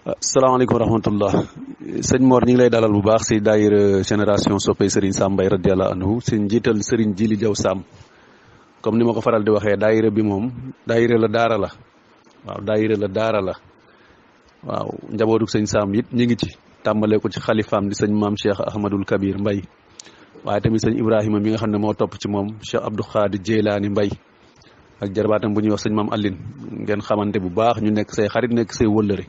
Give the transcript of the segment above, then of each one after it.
asalaamaaleykum wa rahmatullah sëñ Mor ñu ngi lay dalal bu baax si daayira génération soppey Serigne Sam Mbaye radiyallahu anhu si njiital Serigne Djili Diaw Sam comme ni ma ko faral di waxee daayira bi moom daayira la daara la waaw daayira la daara la waaw njabootu sëñ Sam it ñu ngi ci tàmbalee ko ci xalifaam di sëñ maam Cheikh Ahmadul Kabir Mbaye waaye tamit sëñ Ibrahima mi nga xam ne moo topp ci moom Cheikh Abdou Khadir Jeylaani Mbaye ak jarbaatam bu ñuy wax sëñ maam Aline ngeen xamante bu baax ñu nekk say xarit nekk say wëllëre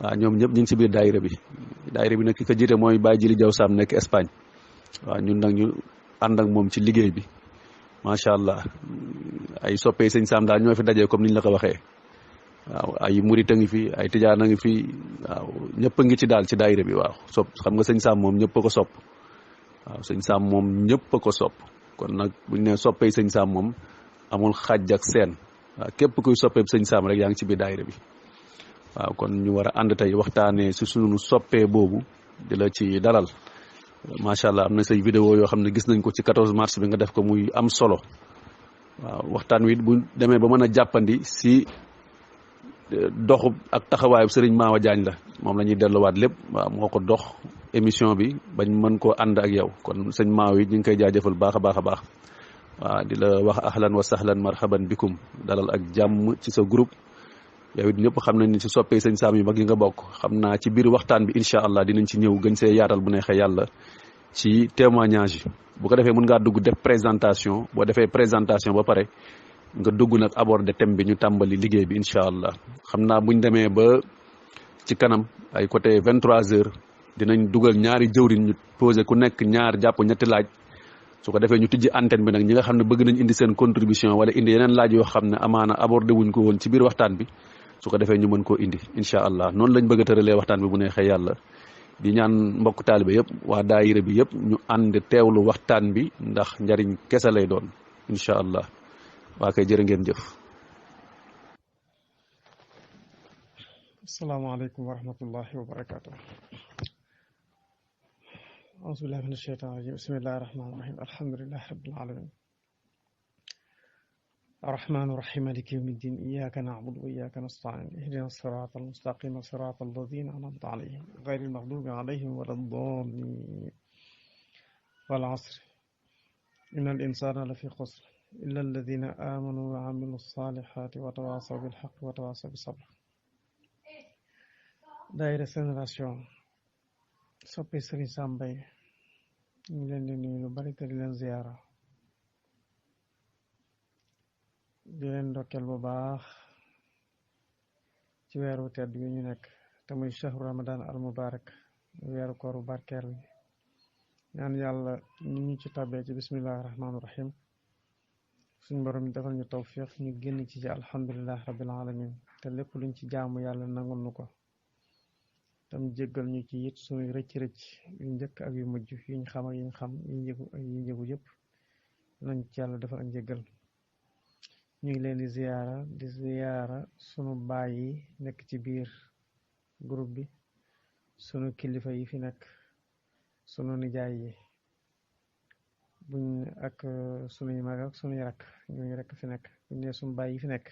waaw ñoom ñëpp ñu ngi si biir daayira bi nag ki ko jiite mooy Baye Djili Diaw Sam nekk Espagne waaw ñun nag ñu ànd ak moom ci liggéey bi macha allah ay soppee sëñ Sam daal ñoo fi dajee comme niñ la ko waxee waaw ay murit a ngi fi ay tijaan a ngi fi waaw ñëpp a ngi ci daal ci daayira bi waaw xam nga sëñ Sam moom ñëpp a ko sopp waaw sëñ Sam moom ñëpp a ko sopp kon nag buñ ne soppee sëñ Sam moom amul xàjj ak seen waaw képp kuy soppee sëñ Sam rek yaa ngi ci biir daayira bi waaw kon ñu war a ànd tey waxtaanee si sunu soppee boobu di la ci dalal macha allah am na say vidéo yoo xam ne gis nañ ko ci 14 mars bi nga def ko muy am solo waaw waxtaan wi bu demee ba mën a jàppandi si doxu ak taxawaayu Serigne Mawa Diagne la moom la ñuy delluwaat lépp waaw moo ko dox émission bi bañ mën koo ànd ak yow kon sëñ Mawa yi ñu ngi koy jaajëfal baax a baax a baax waaw di la wax ahlan wa sahlan marhaban bikum dalal ak jàmm ci sa groupe. yow it ñëpp xam nañ ni si soppee sëñ Sam yu mag yi nga bokk xam naa ci biir waxtaan bi incha allah dinañ ci ñëw gën see yaatal bu neexee yàlla ci témoignage yi bu ko defee mën ngaa dugg def présentation boo defee présentation ba pare nga dugg nag aborder thème bi ñu tàmbali liggéey bi incha allah xam naa buñ demee ba ci kanam ay côté 23h dinañ dugal ñaari jëwriñ ñu posé ku nekk ñaar jàpp ñetti laaj su ko defee ñu tijji antenne bi nag ñi nga xam ne bëgg nañ indi seen contribution wala indi yeneen laaj yoo xam ne amaana abordé wuñ ko woon ci biir waxtaan bi su ko defee ñu mën koo indi incha allah noonu lañ bëgg a tëralee waxtaan bi bu neexee yàlla di ñaan mbokk taalibe yëpp waa daayira bi yëpp ñu ànd teewlu waxtaan bi ndax njariñ kese lay doon incha allah waa kay jërë ngeen jëf. asalaamaaleykum wa rahmatullahi wa barakaatu. auzu billahi mina shaytaani rajim bismillahi rahmaani rahim alhamdulillahi rabbil alamin الرحمن الرحيم مالك يوم الدين إياك نعبد وإياك نستعين اهدنا الصراط المستقيم صراط الذين أنعمت عليهم غير المغضوب عليهم ولا الضالين والعصر إن الإنسان لفي خسر إلا الذين آمنوا وعملوا الصالحات وتواصوا بالحق وتواصوا بالصبر daayira génération soppe Serigne Sam Mbaye ñu ngi leen di nuyu lu bari te di leen ziyaara di leen ndokkeel bu baax ci weeru tedd bi ñu nekk te muy shahru ramadan al mubarak weeru kooru barkeel bi ñaan yàlla ni ñu ci tabee ci bismillahi rahmaani rahim suñ borom defal ñu tawfiq ñu génn ci alhamdulilah rabbil alamin te lépp luñ ci jaamu yàlla nangul nu ko tam jéggal ñu ci it suñuy rëcc-rëcc yu njëkk ak yu mujj yuñ xam ak yuñ xam yu njëgu ak yu njëgu yëpp nañ ci yàlla defal ak njéggal ñu ngi leen di ziyaara sunu baay yi nekk ci biir groupe bi sunu kilifa yi fi nekk sunu nijaay yi buñ ak sunuy mag ak sunuy rakk ñooñu rekk fi nekk buñ ne sunu baay yi fi nekk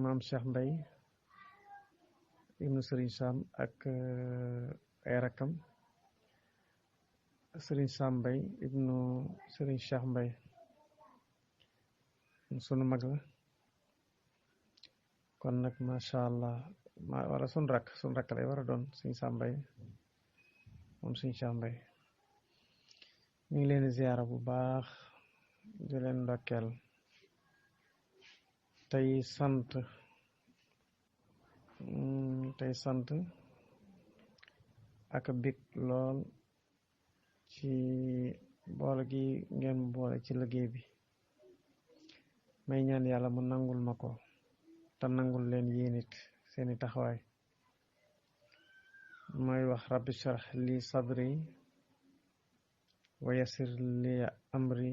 maam Cheikh Mbaye ibnu Serigne Sam ak ay rakkam Serigne Sam Mbaye ibnu Serigne Cheikh Mbaye sunu mag la kon nag macha allah wala sunu rakk lay war a doon Serigne Sam Mbaye moom Serigne Cheikh Mbaye ñu ngi leen di ziyaara bu baax di leen ndokkeel tey sant ak bég lool ci boole gi ngeen boole ci liggéey bi may ñaan yàlla mu nangul ma ko te nangul leen yéen it seeni taxawaay mooy wax rabbi shrah li sadri wa yassir li amri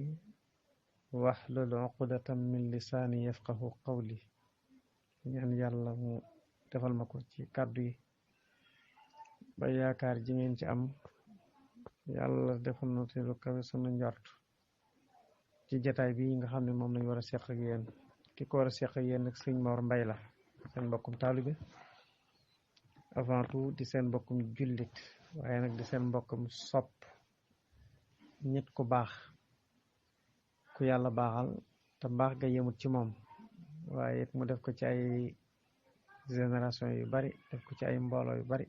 wahlul uqdatan min lisaani yafqahu qawli ñaan yàlla mu defal ma ko ci kàddu yi ba yaakaar ji ngeen ci am yàlla defal na te lu kawe sunu njort ci jataay bi nga xam ne moom lañ war a seq ak yéen ki ko war a seq ak yéen nag sëñ Mor Mbaye la seen mbokkum taalibe avant tout di seen mbokkum jullit waaye nag di seen mbokkum sopp nit ku baax ku yàlla baaxal te mbaax ga yemut ci moom waaye it mu def ko ci ay génération yu bari def ko ci ay mbooloo yu bari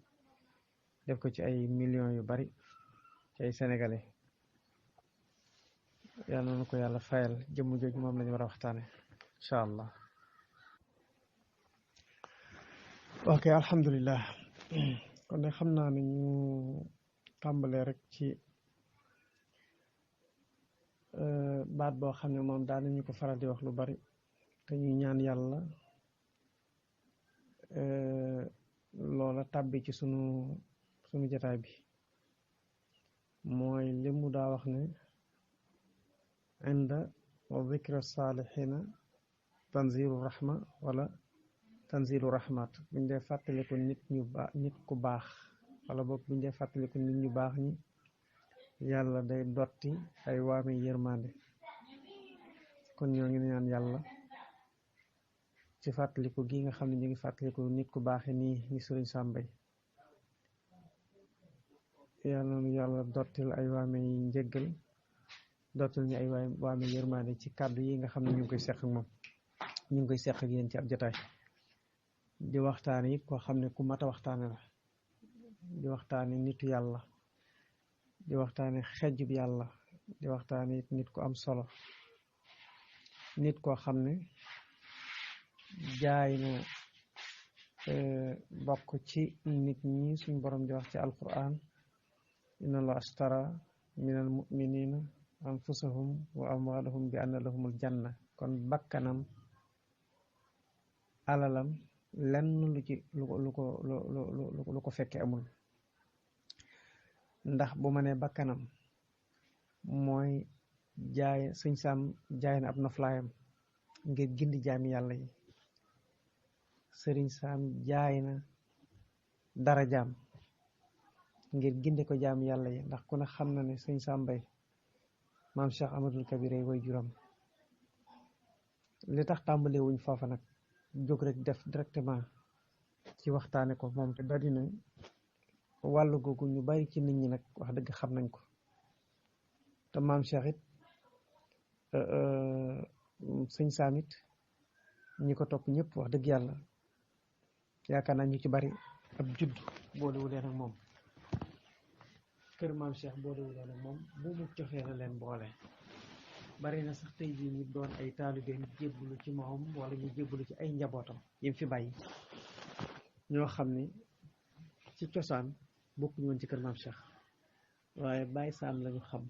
def ko ci ay millions yu bari ci ay sénégalais yàlla na ko yàlla fayal jëmm jooju moom lañu war a waxtaane incha allah. ok alhamdulilah kon de xam naa ne ñu tàmbalee rek ci baat boo xam ne moom daal nañu ko faral di wax lu bari te ñuy ñaan yàlla loola tàbbi ci sunu jataay bi mooy li mu daa wax ne inda wa dhikra salihina tanzilu rahma wala tanzilu rahmat buñ dee fàttaliku nit ku baax wala boog buñ dee fàttaliku nit ñu baax ñi yàlla day dotti ay waame yërmande kon ñoo ngi ñaan yàlla ci fàttaliku gi nga xam ne ñu ngi fàttaliku nit ku baaxe nii ni Sëriñ Sam Mbaye yàlla nu yàlla dottil ay waame yi njëggal dottil ñu ay waame yërmande ci kàddu yi nga xam ne ñu ngi koy seq ak moom ñu ngi koy seq ak yéen ci ab jotaay di waxtaane it koo xam ne ku mat a waxtaane la di waxtaane nitu yàlla di waxtaane xejjub yàlla di waxtaane it nit ku am solo nit koo xam ne jaay na bokk ci nit ñi suñ borom di wax ci alquran inna allah ashtara min al muminina anfusahum wa amwalahum bi anna lahumul janna kon bakkanam alalam lenn lu ko fekke amul ndax bu ma nee bakkanam mooy jaay Sëñ Sam jaay na ab noflaayam ngir gindi jaami yàlla yi Sëriñ Sam jaay na darajaam ngir gindi ko jaami yàlla yi ndax ku ne xam na ne Sëñ Sam Mbaye maam Cheikh Ahmadul Kabir way juram li tax tàmbalee wuñ foofa nag jóg rek def directement ci waxtaane ko moom te bari na wàllu googu ñu bari ci nit ñi nag wax dëgg xam nañ ko te maam Cheikh it Sëñ Sam it ñi ko topp ñëpp wax dëgg yàlla yaakaar naa ñu ci bari ab judd boolewu leen ak moom kër maam Cheikh boolewu leen ak moom bu mu cofee la leen boole bari na sax tey jii ñu doon ay taalibeem jébbalu ci moom wala ñu jébbalu ci ay njabootam yim fi bàyyi ñoo xam ne ci cosaan bokkuñu woon ci kër maam Cheikh waaye Baye Sam lañu xam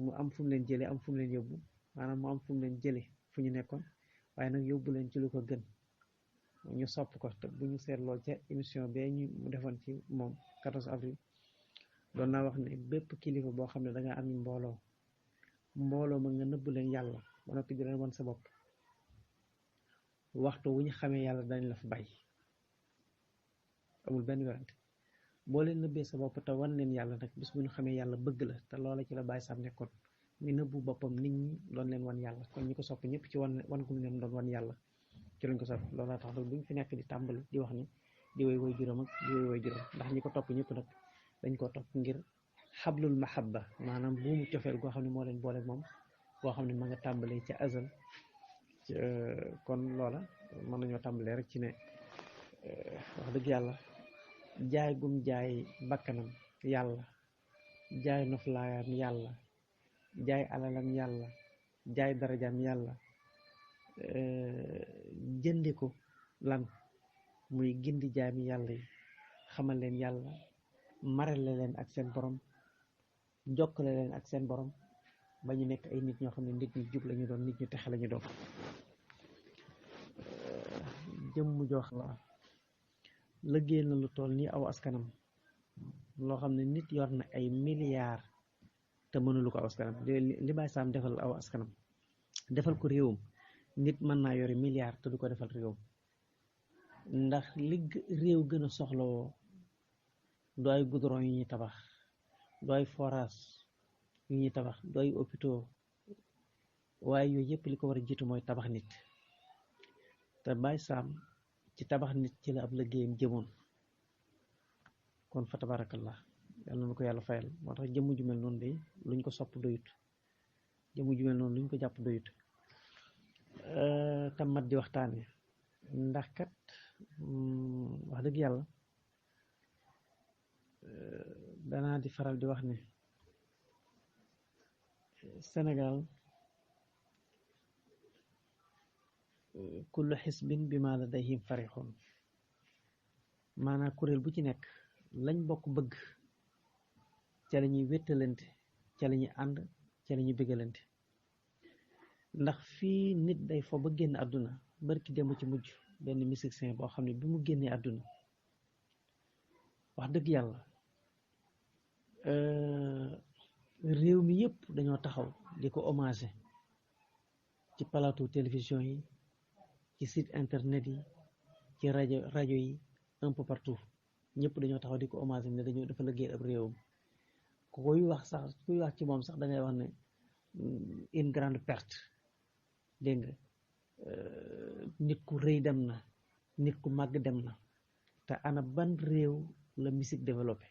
mu am fu mu leen jëlee am fu mu leen yóbbu maanaam mu am fu mu leen jëlee fu ñu nekkoon waaye nag yóbbu leen ci lu ko gën ñu sopp ko te bu ñu seetloo ca émission bee ñu mu defoon ci moom 14 avril doon naa wax ne bépp kilifa boo xam ne danga am mbooloo ma nga nëbb leen yàlla ba noppi di leen wan sa bopp waxtu wu ñu xamee yàlla dañ la fa bàyyi amul benn werante boo leen nëbbee sa bopp te wan leen yàlla nag bis bu ñu xamee yàlla bëgg la te loola ci la Baye Sam nekkoon mi nëbbu boppam nit ñi doon leen wan yàlla kon ñi ko sopp ñëpp ci wan gu leen doon wan yàlla ci lañ ko sopp loolaa tax nag duñ fi nekk di tàmbali di wax ni di way juróom ak di way juróom ndax ñi ko topp ñëpp nag dañ ko topp ngir xablul mahabba maanaam buumu cofeel goo xam ne moo leen boole moom boo xam ne ma nga tàmbalee ca azal kon loola mën nañoo tàmbalee rek ci ne wax dëgg yàlla jaay gum jaay bakkanam yàlla jaay noflaayam yàlla jaay alalam yàlla jaay darajaam yàlla jëndi ko lan muy gindi jaami yàlla yi xamal leen yàlla marale leen ak seen borom jokkale leen ak seen borom ba ñu nekk ay nit ñoo xam ne nit ñu jub lañu doon nit ñu texe lañu doon jëmm joo xam la liggéey na lu toll nii aw askanam loo xam ne nit yor na ay milliards te mënulu ko aw askanam li Baye Sam defal aw askanam defal ko réewam nit mën naa yore milliards te du ko defal réewam ndax li réew gën a soxlawoo du ay goudron yu ñuy tabax du ay forage yu ñuy tabax du ay hôpitaux waaye yooyu yëpp li ko war a jiitu mooy tabax nit te Baye Sam ci tabax nit ci la ab liggéeyam jëmoon kon fa tabarakallah yàlla na ko yàlla fayal moo tax jëmm ju mel noonu de luñ ko sopp doyut jëmm ju mel noonu luñ ko jàpp doyut tam mat di waxtaane ndax kat wax dëgg yàlla danaa di faral di wax ne Sénégal kullu xisbin bi ma ladayhim farixoon maanaam kuréel bu ci nekk lañ bokk bëgg ca la ñuy wéttalante ca la ñuy ànd ca la ñuy bëggalante ndax fii nit day fo ba génn àdduna barki dem ci mujj benn musicien boo xam ne bi mu génnee àdduna wax dëgg yàlla réew mi yëpp dañoo taxaw di ko hommage ci plateau télévision yi ci site internet yi ci rajo yi un peu partout ñëpp dañoo taxaw di ko hommage ne dañoo dafa liggéey ab réewam kuy wax ci moom sax da ngay wax ne une grande perte dégg nga nit ku rëy dem na nit ku màgg dem na te ana ban réew la musique développé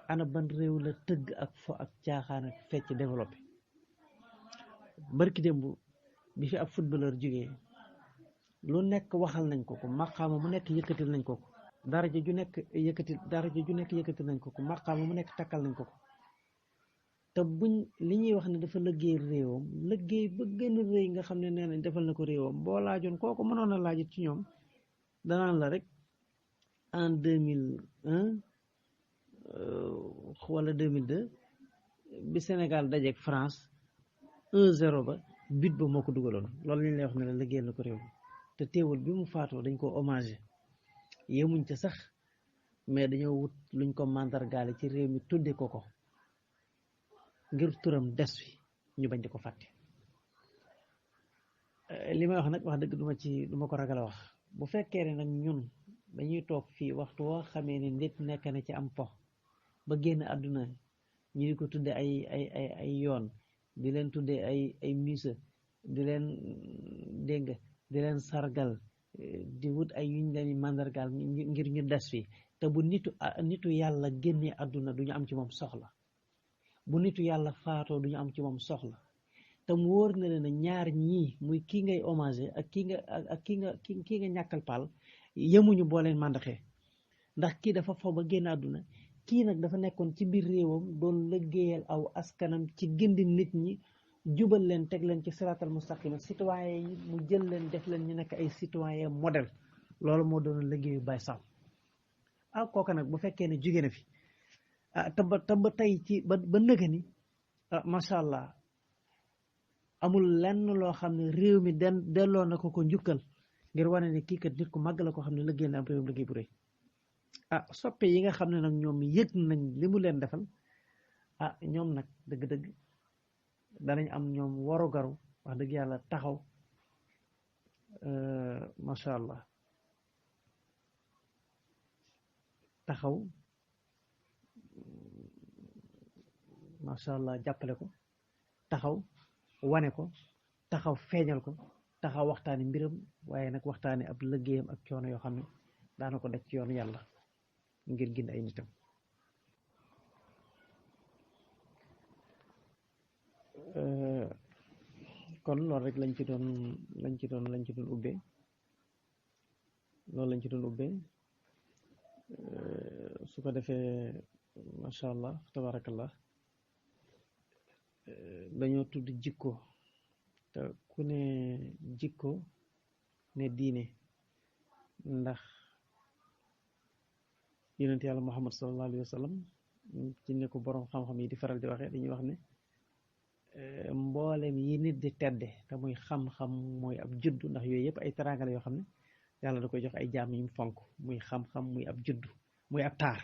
ana ban réew la tëgg ak fo ak caaxaan ak fecc développé barki démb bi fi ab footballeur jógee lu nekk waxal nañ ko maqaama mu nekk yëkkatil nañ ko daraja ju nekk yëkkatil nañ ko maqaama mu nekk takkal nañ ko te buñ li ñuy wax ne dafa liggéey réewam liggéey ba gën a rëy nga xam ne nee nañ defal na ko réewam boo laajoon kooku mënoon a laajit ci ñoom danaan la rek en 2001 wala 2002 bi Sénégal dajeek France 1-0 ba but ba moo ko dugaloon loolu lañ lay wax ne la liggéeyal na ko réew te teewul bi mu faatoo dañ ko hommagé yemuñ ca sax mais dañoo wut luñ ko màndargaale ci réew mi tudde ko ngir turam des fi ñu bañ di ko fàtte li may wax nag wax dëgg duma ko ragal a wax bu fekkee ne nag ñun dañuy toog fii waxtu woo xamee ne nit nekk na ci am po ba génn àdduna ñu di ko tudde ay yoon di leen tudde ay musée di leen dégg nga di leen sargal di wut ay yuñ leen màndargaal ngir ñu des fi te bu nitu yàlla génnee àdduna du ñu am ci moom soxla bu nitu yàlla faatoo du ñu am ci moom soxla te mu wóor na leen ne ñaar ñii muy kii ngay hommagé ak kii nga ñàkkal paal yemuñu boo leen màndaxee ndax kii dafa fo ba génn àdduna kii nag dafa nekkoon ci biir réewam doon liggéeyal aw askanam ci gindi nit ñi jubal leen teg leen ci siratal mustaqima citoyen yi mu jël leen def leen ñu nekk ay citoyen modèle loolu moo doon liggéeyu Baye Sam kooka nag bu fekkee ne jóge na fi te ba tey ci ba nëga ni macha allah amul lenn loo xam ne réew mi delloo na ko njukkal ngir wane ne kii kat nit ku màgg la ko xam ne liggéey na am réewam liggéey bu rëy soppe yi nga xam ne nag ñoom yëg nañ li mu leen defal ñoom nag dëgg-dëgg danañ am ñoom waru garu wax dëgg yàlla taxaw macha allah taxaw macha allah jàppale ko taxaw wane ko taxaw feeñal ko taxaw waxtaani mbiram waaye nag waxtaani ab liggéeyam ak coono yoo xam ne daana ko daj ci yoonu yàlla ngir gindi ay nitam kon loolu rek lañ ci doon ubbee loolu lañ ci doon ubbee su ko defee macha allah tabarakallah dañoo tudd jikko te ku ne jikko ne diine ndax yonent yàlla muhammad sallallahu alayhi wa sallam ci ne ko boroom xam-xam yi di faral di waxee dañuy wax ne mboolem yi nit di tedde te muy xam-xam mooy ab juddu ndax yooyu yëpp ay teraanga la yoo xam ne yàlla da koy jox ay jaam yi mu fonk muy xam-xam muy ab juddu muy ab taar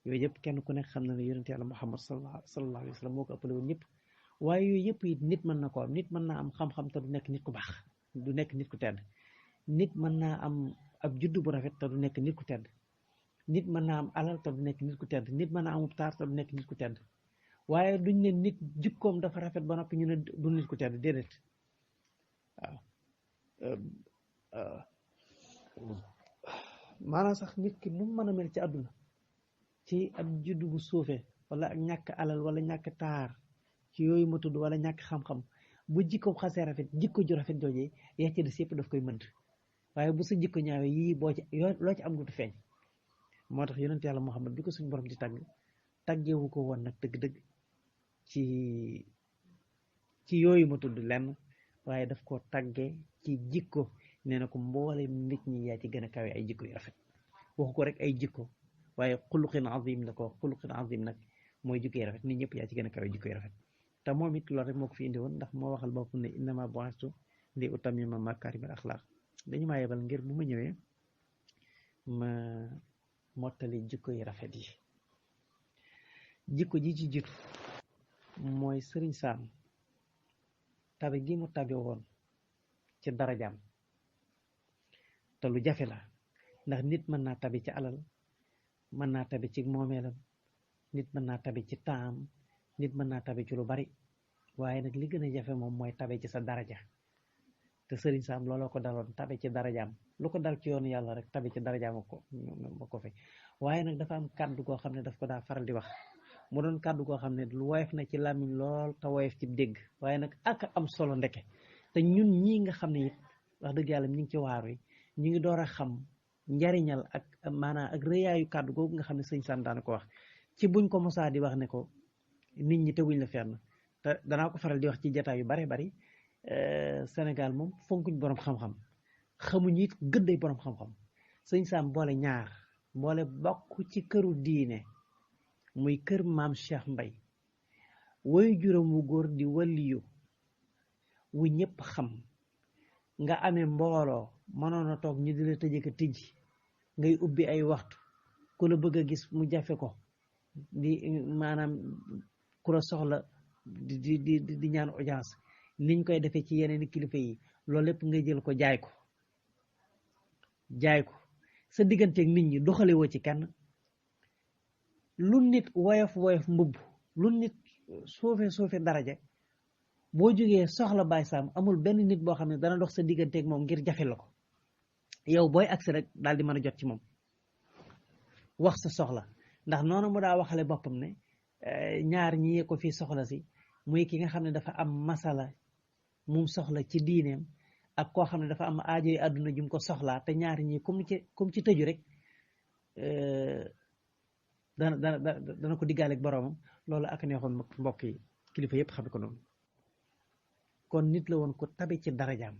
yooyu yëpp kenn ku nekk xam na ne yonent yàlla muhammad sallallahu alayhi wa sallam moo ko ëppale woon ñëpp waaye yooyu yëpp it nit mën na ko am nit mën naa am xam-xam te du nekk nit ku baax du nekk nit ku tedd nit mën naa am ab juddu bu rafet te du nekk nit ku tedd nit mën naa am alal te du nekk nit ku tedd nit mën naa amub taar te du nekk nit ku tedd waaye duñ ne nit jikkoom dafa rafet ba noppi ñu ne du nit ku tedd déedéet waaw maanaam sax nit ki nu mën a mel ci àdduna ci ab juddu bu suufee wala ak ñàkk alal wala ñàkk taar ci yooyu ma tudd wala ñàkk xam-xam bu jikko xasee rafet jikko ju rafet joojee yaa ci des yëpp daf koy mënt waaye bu sa jikko ñaawee yii boo ci loo ci am du feeñ moo tax yonent yàlla Muhammad bi ko suñ borom di tàggeewu ko woon nag dëgg-dëgg ci yooyu ma tudd lenn waaye daf ko tàggee ci jikko nee na ko mboole nit ñi yaa ci gën a kawe ay jikko yu rafet waxu ko rek ay jikko waaye xuluqin azim la ko xuluqin azim nag mooy jikko yu rafet nit ñëpp yaa ci gën a kawe jikko yu rafet te moom it loolu rek moo ko fi indi woon ndax moo waxal boppam ne innama bu'istu li utammima makaarimal axlaaq dañu maa yebal ngir bu ma ñëwee ma mottali jikko yu rafet yi jikko ji ci jiitu mooy sëriñ Saam tabe gi mu tabe woon ci darajaam te lu jafe la ndax nit mën naa tabe ci alal mën naa tabe ci moomeelam nit mën naa tabe ci taam nit mën naa tabe ci lu bari waaye nag li gën a jafe moom mooy tabe ci sa daraja te sëriñ Saam looloo ko daloon tabe ci darajaam lu ko dal ci yoonu yàlla rek tabe ci darajaam ma ko fe waaye nag dafa am kàddu goo xam ne daf ko daa faral di wax mu doon kàddu goo xam ne lu woyof na ci làmmiñ lool te woyof ci dégg waaye nag ak am solo ndeke te ñun ñii nga xam ne it wax dëgg yàlla ñu ngi ci waar wi ñu ngi door a xam njariñal ak maanaam ak rëyaayu kàddu googu nga xam ne sëñ Sam daana ko wax ci buñ ko mosaa di wax ne ko nit ñi teguñ la fenn te danaa ko faral di wax ci jataay yu bare bari Sénégal moom fonkuñ borom xam-xam xamuñ it gëdday borom xam-xam sëñ Sam boole ñaar boole bokk ci këru diine muy kër maam Cheikh Mbay woyu juróom wu góor di waliyu wu ñëpp xam nga amee mbooloo mënoon a toog ñu di la tëjee ko tijji ngay ubbi ay waxtu ku la bëgg a gis mu jafe ko di maanaam ku la soxla di ñaan audience niñ koy defee ci yeneen kilifa yi loolu lépp nga jël ko jaay ko sa digganteeg nit ñi doxale woo ci kenn lu nit woyof mbubb lu nit suufe daraja boo jógee soxla Baye Sam amul benn nit boo xam ne dana dox sa digganteeg moom ngir jafe la ko yow booy agsi rek daal di mën a jot ci moom wax sa soxla ndax noonu mu daa waxale boppam ne ñaar ñi ko fii soxla si muy ki nga xam ne dafa am masala mum soxla ci diineem ak koo xam ne dafa am aajoy àdduna jum ko soxlaa te ñaar ñi comme ci tëju rek dana ko diggaaleeg boroomam loolu ak neexoon mbokk yi kilifa yépp xam ko noonu kon nit la woon ko tabe ci darajaam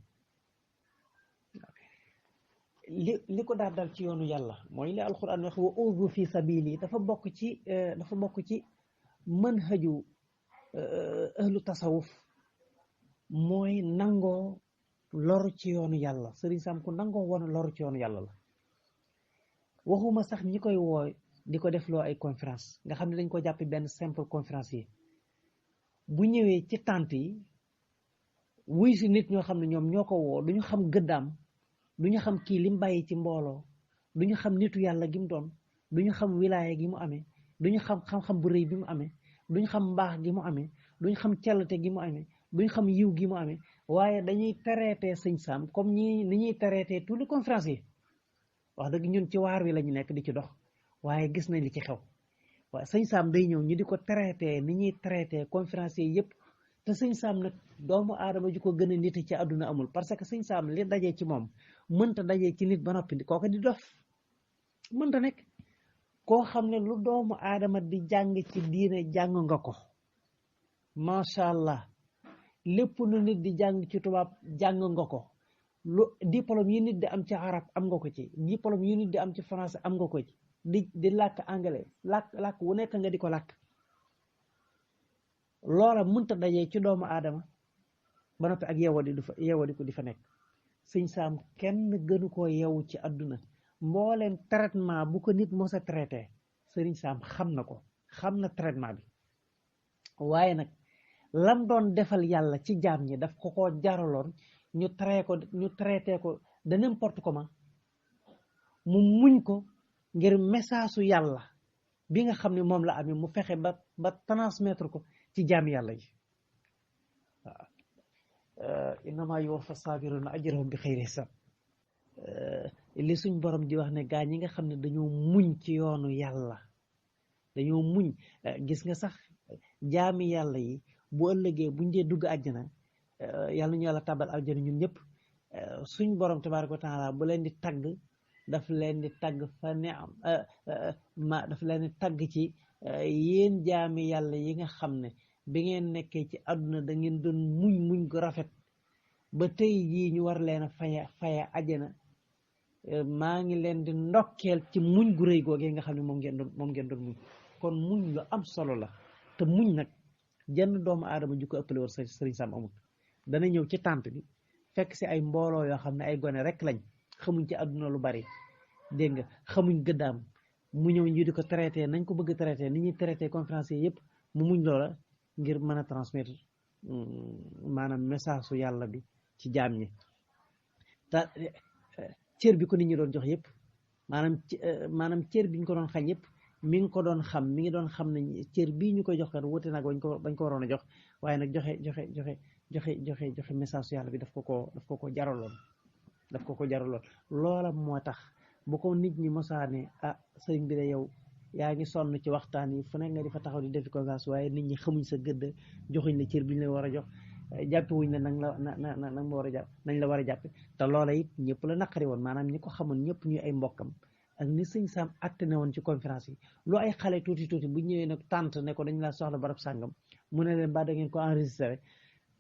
li ko daal dal ci yoonu yàlla mooy li alquran wax wa uzu fi sabili dafa bokk ci manhaju ahlu tasawuf mooy nangoo loru ci yoonu yàlla sëriñ Sam ku nangoo woon loru ci yoonu yàlla la waxuma sax ñi koy woo di ko def loo ay conférence nga xam ne dañ ko jàppe benn simple conférencier bu ñëwee ci tànt yi wuy si nit ñoo xam ne ñoom ñoo ko woo du ñu xam gëddaam du ñu xam kii lim bàyyi ci mbooloo du ñu xam nitu yàlla gi mu doon du ñu xam wilaaya gi mu amee du ñu xam xam-xam bu rëy bi mu amee du ñu xam mbaax gi mu amee du ñu xam cellate gi mu amee du ñu xam yiw gi mu amee waaye dañuy traité sëñ Sam comme ni ñuy traité tous les conférenciers wax dëgg ñun ci waar wi la ñu nekk di ci dox waaye gis nañ li ci xew waaye sëñ Sam day ñëw ñu di ko traité ni ñuy traité conférenciers yëpp te sëñ Sam nag doomu aadama ju ko gën a nit ci àdduna amul parce que sëñ Sam li dajee ci moom mënta dajee ci nit ba noppi kooku di dof mënta nekk koo xam ne lu doomu aadama di jàng ci diine jàng nga ko macha allah lépp lu nit di jàng ci tubaab jàng nga ko lu diplôme yi nit di am ci arab am nga ko ci diplôme yi nit di am ci français am nga ko ci di làkk anglais làkk wu nekk nga di ko làkk loola mënta dajee ci doomu aadama ba noppi ak yeewadi ko di fa nekk sëñ Sam kenn gënu koo yeewu ci àdduna mbooleem traitement bu ko nit mos a traité sëriñ Sam xam na ko xam na traitement bi waaye nag lam doon defal yàlla ci jaam ñi daf ko jaraloon ñu traité ko de n'importe comment mu muñ ko ngir message su yàlla bi nga xam ne moom la amee mu fexe ba transmettre ko ci jaam yàlla yi waaw innama yuwaffa sabiruna ajrahum bi xayri hisab li suñ borom di wax ne gaa ñi nga xam ne dañoo muñ ci yoonu yàlla dañoo muñ gis nga sax jaami yàlla yi bu ëllëgee buñ dee dugg àjjana yàlla ñu yàlla tabal àjjana ñun ñëpp suñ borom tabaaraka wa taala bu leen di tagg daf leen di tagg fa ne daf leen di tagg ci yéen jaami yàlla yi nga xam ne bi ngeen nekkee ci àdduna da ngeen doon muñ gu rafet ba tey jii ñu war leen a faya àjjana maa ngi leen di ndokkeel ci muñ gu rëy googee nga xam ne moom ngeen doon muñ kon muñ lu am solo la te muñ nag jenn doomu aadama ju ko ëppale woon Sëriñ Sam amul dana ñëw ci tànt bi fekk si ay mbooloo yoo xam ne ay gone rek lañ xamuñ ci àdduna lu bari dégg nga xamuñ gëddaam mu ñëw ñu di ko traité nañ ko bëgg traité ni ñuy traité conférencier yëpp mu muñ loola ngir mën a transmettre maanaam message su yàlla bi ci jaam ñi te cër bi ko nit ñi doon jox yëpp maanaam cër bi ñu ko doon xañ yëpp mi ngi ko doon xam mi ngi doon xam ne cër bii ñu koy jox kat wute nag bañ ko waroon a jox waaye nag joxe message su yàlla bi daf ko ko jaraloon loola moo tax bu ko nit ñi mosaane sëriñ bi de yow yaa ngi sonn ci waxtaan yi fu nekk nga di fa taxaw di defi conférence waaye nit ñi xamuñ sa gëdd joxuñ la cër bi ñu la war a jox jàppe wuñ ne nang ma war a jàpp nañ la war a jàppe te loola it ñëpp la naqari woon maanaam ñi ko xamoon ñëpp ñuy ay mbokkam ak ni Sëriñ Sam atte ne woon ci conférence yi lu ay xale tuuti bu ñëwee nag tànt ne ko dañ laa soxla barab sàngam mu ne leen ba da ngeen ko enregistré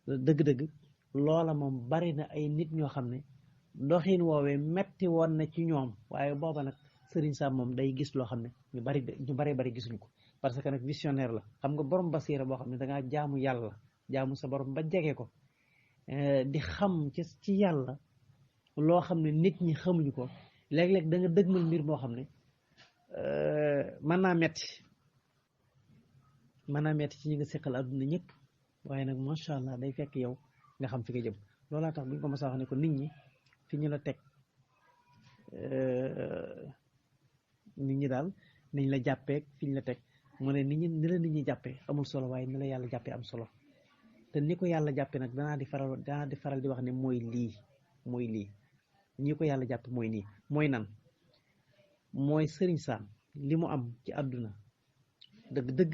dëgg-dëgg loola moom bari na ay nit ñoo xam ne doxin woowee metti woon na ci ñoom waaye booba nag Sëriñ Sam moom day gis loo xam ne ñu bari gisuñu ko parce que nag visionnaire la xam nga borom basiira boo xam ne dangaa jaamu yàlla jaamu sa borom ba jege ko di xam ci yàlla loo xam ne nit ñi xamuñu ko léeg-léeg da nga dëgmal mbir moo xam ne mën naa metti ci ñi nga seqal àdduna ñëpp waaye nag macha allah day fekk yow nga xam fi nga jëm loolaa tax buñ ko mos a wax ne ko nit ñi fi ñu la teg nit ñi daal niñ la jàppee fi ñu la teg mu ne ni la nit ñi jàppee amul solo waaye ni la yàlla jàppee am solo te ni ko yàlla jàppee nag danaa di faral di wax ne mooy lii ñi ko yàlla jàppe mooy nii mooy nan mooy Sëriñ Sam li mu am ci àdduna dëgg-dëgg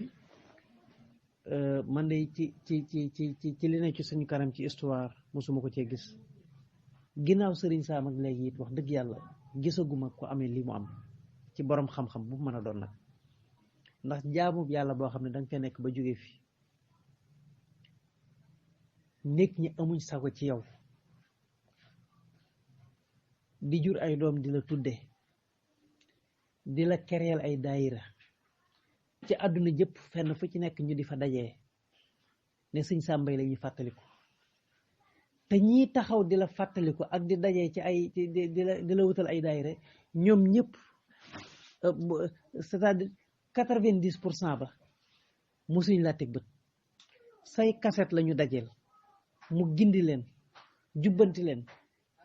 man de ci li ne ci suñu kanam ci histoire mosuma ko cee gis ginnaaw Sëriñ Sam ak léegi it wax dëgg yàlla gisaguma ko amee li mu am ci borom xam-xam bu mën a doon nag ndax jaamu yàlla boo xam ne danga fee nekk ba jógee fi nit ñi amuñ sago ci yow di jur ay doom di la tudde di la kereel ay daayira ci àdduna jëpp fenn fu ci nekk ñu di fa dajee ne Sëriñ Sam Mbaye la ñuy fàttaliku te ñii taxaw di la fàttaliku ak di dajee ci ay di la wutal ay daayira ñoom ñëpp c'est-à-dire 90% ba mosuñ laa teg bët say kaset la ñu dajeel mu gindi leen jubbanti leen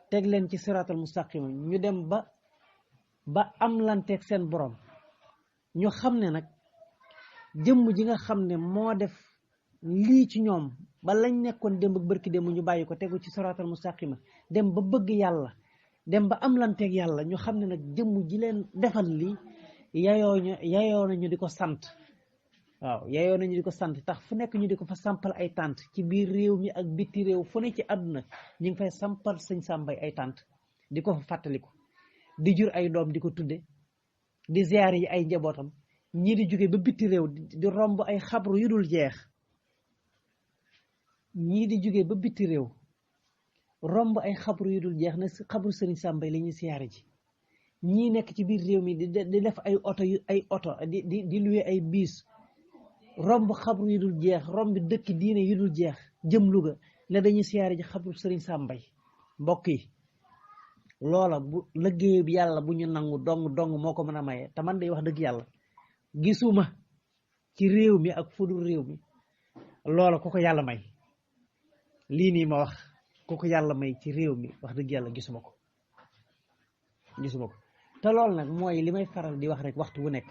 teg leen ci siraatal mustaqima ñu dem ba am lanteeg seen borom ñu xam ne nag jëmm ji nga xam ne moo def lii ci ñoom ba lañ nekkoon démb ak bërki démb ñu bàyyi ko tegu ci siraatal mustaqima dem ba bëgg yàlla dem ba am lanteeg yàlla ñu xam ne nag jëmm ji leen defal lii yayoo nañu di ko sant waaw yayoo nañu di ko sant tax fu nekk ñu di ko fa sampal ay tànt ci biir réew mi ak bitti réew fu ne ci àdduna ñu ngi fay sampal Sëriñ Sam Mbaye ay tànt di ko fa fàttaliku di jur ay doom di ko tudde di ziyaar yi ay njabootam ñii di jóge ba bitti réew di romb ay xabru yu dul jeex ñii di jóge ba bitti réew romb ay xabru yu dul jeex na xabru Sëriñ Sam Mbaye la ñuy siyaare ji ñii nekk ci biir réew mi di def ay oto di luwe ay biis romb xabru yu dul jeex romb dëkk diine yu dul jeex jëm Louga ne dañuy siyaare ji xabru Sëriñ Sam Mbaye mbokk yi loola bu liggéey bi yàlla bu ñu nangu dong moo ko mën a maye te man day wax dëgg yàlla gisuma ci réew mi ak fudul réew mi loola ku ko yàlla may lii nii ma wax ku ko yàlla may ci réew mi wax dëgg yàlla gisuma ko te loolu nag mooy li may faral di wax rek waxtu wu nekk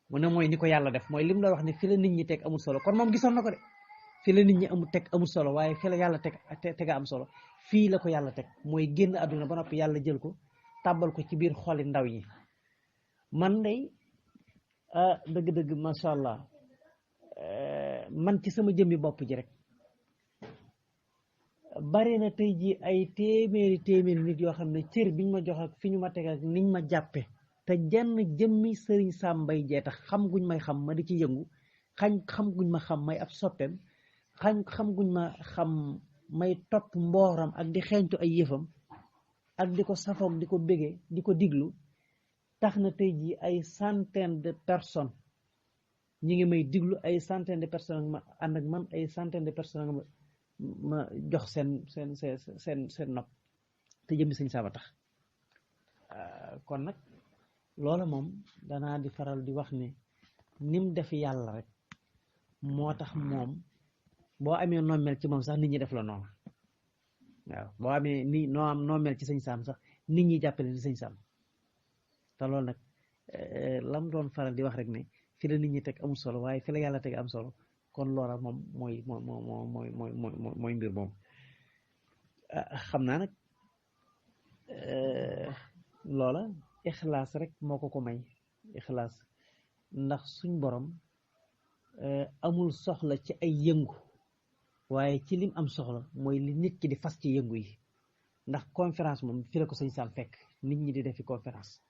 mu ne mooy ni ko yàlla def mooy lim la wax ne fi la nit ñi teg amul solo kon moom gisoon na ko de fi la nit ñi amul solo waaye fi la yàlla tega am solo fii la ko yàlla teg mooy génn àdduna ba noppi yàlla jël ko tàbbal ko ci biir xoli ndaw yi man day dëgg-dëgg macha allah man ci sama jëmmi bopp ji rek bari na tey ji ay téeméeri nit yoo xam ne cër biñ ma jox ak fi ñu ma teg ak niñ ma jàppe te jenn jëmmi sëriñ Sam Mbaye jee tax xam guñ may xam ma di ci yëngu xam guñ ma xam may ab soppeem xam guñ ma xam may topp mbooram ak di xeeñtu ay yëfam ak di ko safoog di ko bégee di ko diglu tax na tey jii ay centaine de personnes ñi ngi may diglu ay centaine de personnes ma ànd ak man ay centaine de personnes ma jox seen nopp te jëmmi sëñ Sam a tax kon nag loola moom danaa di faral di wax ne nim def yàlla rek moo tax moom boo amee noo mel ci moom sax nit ñi def la noonu waaw boo amee ni noo mel ci sëñ Sam sax nit ñi jàppale ni sëñ Sam te loolu nag lam doon faral di wax rek ne fi la nit ñi teg amul solo waaye fi la yàlla teg am solo kon loola moom mooy mbir moom xam naa nag loola ixlaas rek moo ko may ixlaas ndax suñ borom amul soxla ci ay yëngu waaye ci lim am soxla mooy li nit ki di fas ci yëngu yi ndax conférence moom fi la ko sëñ Sam fekk nit ñi di defi conférence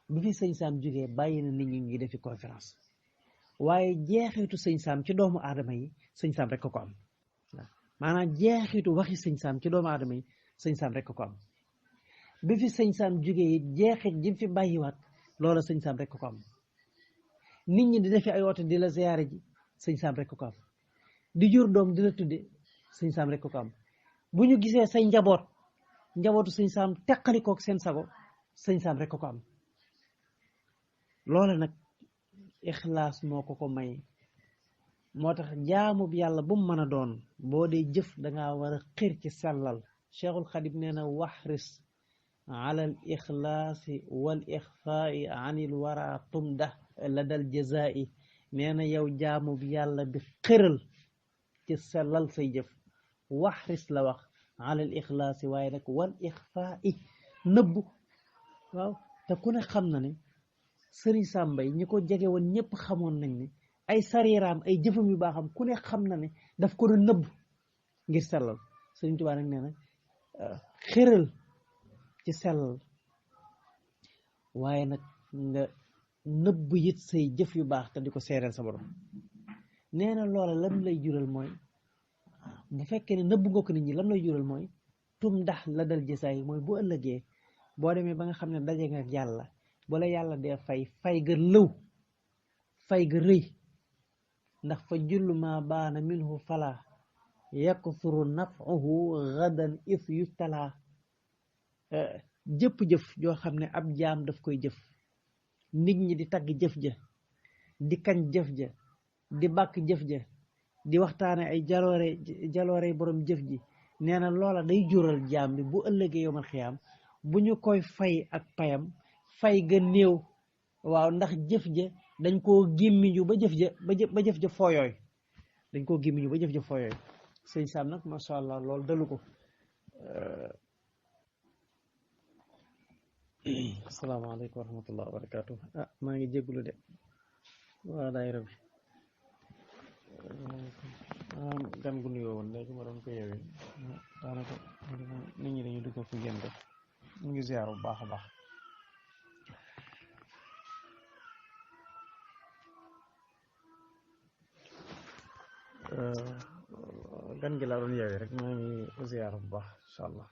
bi fi sëñ Sam jógee bàyyi na nit ñi ngi defi conférence waaye jeexitu sëñ Sam ci doomu aadama yi sëñ Sam rek ko am maanaam jeexitu waxi sëñ Sam ci doomu aadama yi sëñ Sam rek ko am bi fi sëñ Sam jógee jeexit ji fi bàyyiwaat loola sëñ Sam rek ko am nit ñi di defi ay woote di la ziyaare ji sëñ Sam rek ko am di jur doom di la tudde sëñ Sam rek ko am bu ñu gisee say njabootu sëñ Sam teqalikook seen sago sëñ Sam rek ko am loola nag ixlaas moo ko may moo tax jaamu bi yàlla bu mu mën a doon boo dee jëf dangaa war a xir ci sellal Cheikhul Xadim nee na waxris ala al ixlaasi wal ixfaai anil wara tumda la dal jazai nee na yow jaamu bi yàlla bi xëral ci sellal say jëf waxris la wax ala al ixlaasi waaye nag wal ixfaai nëbbu waaw te ku ne xam na ne sëriñ Sam Mbaye ñi ko jege woon ñëpp xamoon nañ ne ay sariiraam ay jëfam yu baaxam ku ne xam na ne daf ko doon nëbb ngir sellal sëriñ Tuubaa nag nee na xëral ci sellal waaye nag nga nëbb it say jëf yu baax te di ko seereel sa borom nee na loola lam lay jural mooy bu fekkee ne nëbb nga ko nit ñi lam lay jural mooy tum ndax la dal jësaay mooy bu ëllëgee boo demee ba nga xam ne daje nga ak yàlla bu la yàlla dee fay ga lëw fay ga rëy ndax fa jullu ma baana minhu fala yakthuru naf'uhu gadan if yustala jëpp-jëf joo xam ne ab jaam daf koy jëf nit ñi di tagg jëf ja di kañ jëf ja di bàkk jëf ja di waxtaane ay jaloore borom jëf ji nee na loola day jural jaam bi bu ëllëgee yowmal xiyaam bu ñu koy fay ak payam fay ga néew waaw ndax jëf ja dañ koo gémmiñu ba jëf ja fooyooy dañ koo gémmiñu ba jëf ja fooyooy sëñ Sam nag macha allah loolu dalu ko asalaamaaleykum wa rahmatullah wa barakatuh maa ngi jéggulu de waa daayira bi gan gu nuyoo woon léegi ma doon ko yeewee daanaka nit ñi dañuy dugg fu génn def mu ngi ziar bu baax a baax gan gi laa doon yeewee rek maa ngi ziar bu baax incha allah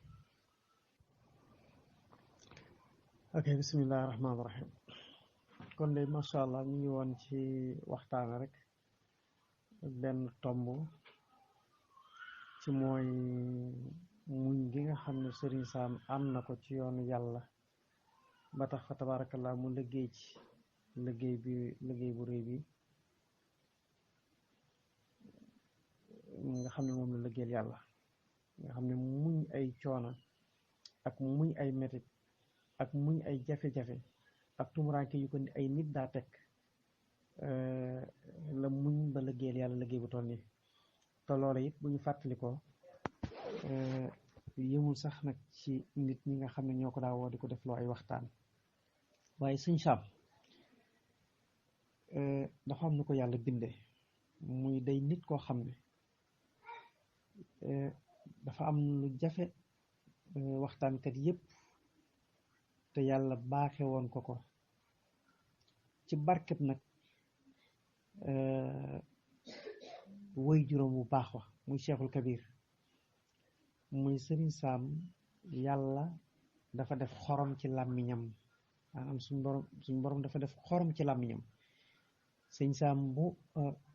ok bismillahi rahmaani rahim kon de macha allah ñu ngi woon ci waxtaan rek benn tomb ci mooy muñ gi nga xam ne Sëriñ Sam am na ko ci yoonu yàlla ba tax fa tabarakallah mu liggéey ci liggéey bu rëy bi nga xam ne moom la liggéeyal yàlla nga xam ne muñ ay coono ak muñ ay metit ak muñ ay jafe-jafe ak tumuraanke yu ko ay nit daa teg la muñ ba liggéeyal yàlla liggéey bu toll nii te loola it bu ñu fàttali ko yëmul sax nag ci nit ñi nga xam ne ñoo ko daa woo di ko def loo ay waxtaan waaye sëñ Sam dafa am na ko yàlla bindee muy day nit koo xam ne dafa am lu jafe waxtaankat yépp te yàlla baaxe woon ko ci barkeb nag woy juróom bu baax wa muy Cheikhul Kabir muy Sëriñ Sam yàlla dafa def xorom ci làmmiñam maanaam suñ borom dafa def xorom ci làmmiñam sëñ Sam bu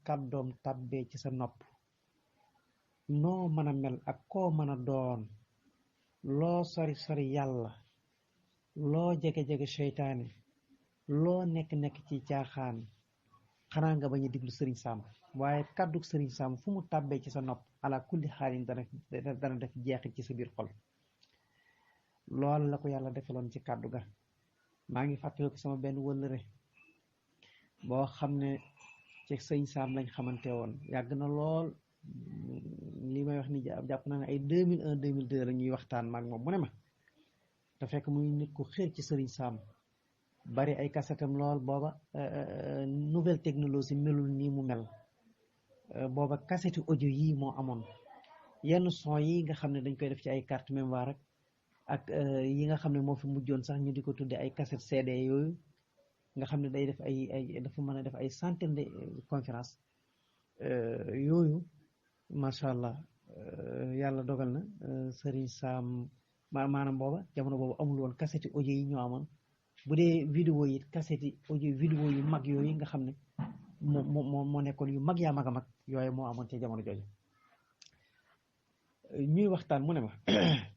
kàddoom tàbbee ci sa nopp noo mën a mel ak koo mën a doon loo sori sori yàlla loo jege-jege seytaane loo nekk-nekk ci caaxaan xanaa nga bañ a diglu Sëriñ Sam waaye kàddu Sëriñ Sam fu mu tàbbee ci sa nopp ala kulli xaalin dana def jeexit ci sa biir xol loolu la ko yàlla defaloon ci kàddu ga maa ngi fàttaliku sama benn wëllëre boo xam ne ci Sëriñ Sam lañ xamante woon yàgg na lool li may wax ni jàpp naa ne ay 2001 2002 la ñuy waxtaan maag moom mu ne ma te fekk muy nit ku xër ci Sëriñ Sam bari ay kasetam lool booba nouvelle technologie melul nii mu mel booba kaseti audio yii moo amoon yenn son yi nga xam ne dañ koy def ci ay carte mémoire ak yi nga xam ne moo fi mujjoon sax ñu di ko tudde ay cassette CD yooyu nga xam ne day def ay dafa mën a def ay centaine de conférence yooyu macha allah yàlla dogal na Sëriñ Sam maanaam booba jamono boobu amul woon cassette audio yi ñoo amoon bu dee vidéo yi cassette audio vidéo yu mag yooyu nga xam ne moo nekkoon yu mag yaa mag a mag yooyu moo amoon ci jamono jooju ñuy waxtaan mu ne ma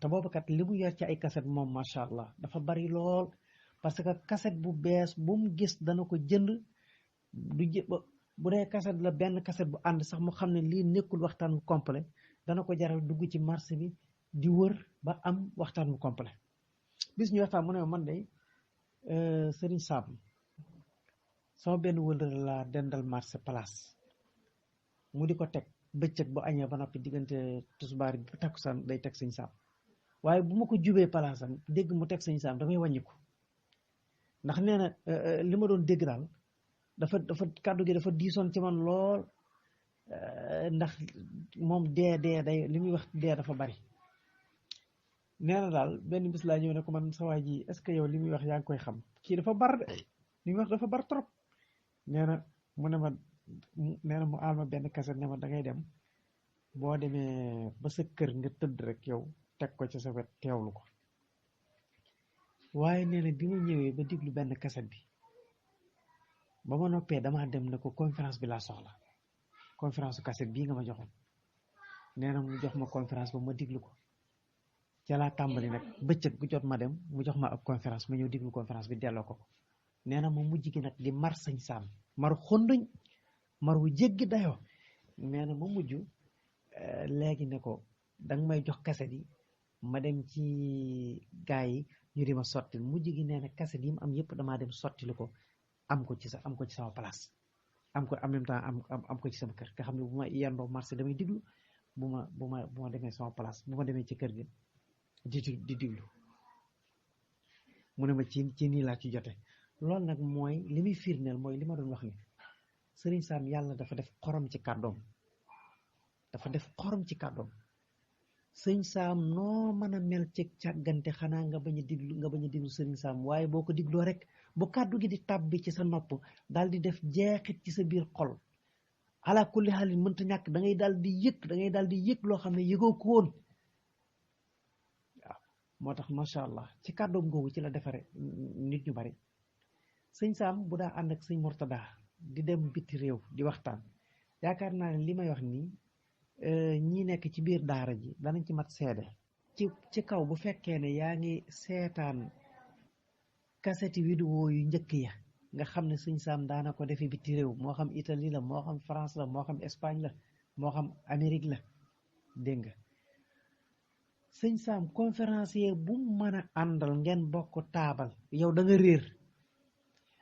te boobu kat li mu yor ci ay cassette moom macha allah dafa bari lool parce que cassette bu bees bu mu gis dana ko jënd bu dee cassette la benn cassette bu ànd sax mu xam ne lii nekkul waxtaan bu complet dana ko jaral dugg ci marché bi di wër ba am waxtaan bu complet bis ñu waxtaan mu ne ma man de Sëriñ Sam sama benn wëllëre laa dendal marché place mu di ko teg bëccëg bu añee ba noppi diggante tusbaar bi takkusaan day teg Sëriñ Sam waaye bu ma ko jubee place am dégg mu teg Sëriñ Sam damay wàññiku ndax nee na li ma doon dégg daal dafa kàddu gi dafa diisoon ci man lool ndax moom dee day li muy wax dee dafa bari nee na daal benn bis laa ñëw ne ko man sa waay ji est-ce que yow li muy wax yaa ngi koy xam kii dafa bar de li muy wax dafa bar trop nee na mu ne ma nee na mu aal ma benn kaset ne ma da ngay dem boo demee ba sa kër nga tëdd rek yow teg ko ci sa wet teewlu ko waaye nee na bi ma ñëwee ba diglu benn kaset bi ba ma noppee damaa dem ne ko conférence bi laa soxla conférence su kaset bii nga ma joxoon nee na mu jox ma conférence ba ma diglu ko ca laa tàmbali nag bëccëg gu jot ma dem mu jox ma ab conférence ma ñëw diglu conférence bi delloo ko nee na ma mujj gi nag di mar Sëriñ Sam mar xonduñ mar wu jéggi dayoo nee na ma mujj léegi ne ko danga may jox kaset yi ma dem ci gaa yi ñu di ma sottil mujj gi nee na kaset yi mu am yëpp damaa dem sottili ko am ko ci sama place am ko en même temps am ko ci sama kër nga xam ne bu ma yendoo marché damay diglu bu ma demee sama place bu ma demee ci kër gi di diglu mu ne ma ci nii laa ci jote loolu nag mooy li muy firndeel mooy li ma doon wax ni Sëriñ Sam yàlla dafa def xorom ci kàddoom Sëriñ Sam noo mën a mel ci càggante xanaa nga bañ a diglu Sëriñ Sam waaye boo ko digloo rek bu kàddu gi di tàbbi ci sa nopp daal di def jeexit ci sa biir xol ala kulli xaalin mënta ñàkk da ngay daal di yëg loo xam ne yëgoo ko woon waaw moo tax macha allah ci kàddoom googu ci la defare nit ñu bari Sëriñ Sam bu daa ànd ak Sëriñ Murtada di dem biti réew di waxtaan yaakaar naa ne li may wax nii ñi nekk ci biir daara ji danañ ci mat seede ci kaw bu fekkee ne yaa ngi seetaan kaseti vidéo yu njëkk ya nga xam ne Sëriñ Sam daana ko defee biti réew moo xam Italie la moo xam France la moo xam Espagne la moo xam Amérique la dégg nga Sëriñ Sam conférencier bu mën a àndal ngeen bokk taabal yow da nga réer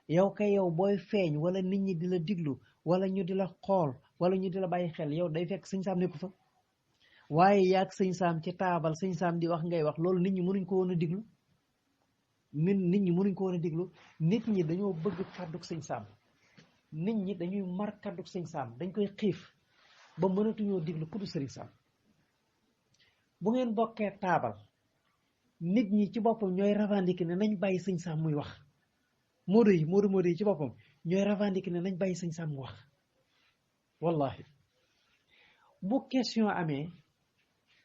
yow kay yow booy feeñ wala nit ñi di la diglu wala ñu di la xool wala ñu di la bàyyi xel yow day fekk Sëriñ Sam nekku fa waaye yaag sëñ Saam ci taabal sëñ Saam di wax ngay wax loolu nit ñi mënuñ ko woon a diglu nit ñi mënuñ ko woon a diglu nit ñi dañoo bëgg kàddug sëñ Saam nit ñi dañuy mar kàddug sëñ Saam dañ koy xiif ba mënatuñoo diglu ku du sëriñ Saam bu ngeen bokkee taabal nit ñi ci boppam ñooy revendiquer ne nañ bàyyi sëñ Saam muy wax moodo yi ci boppam ñooy revendiquer ne nañ bàyyi sëñ Saam mu wax wallahi bu question amee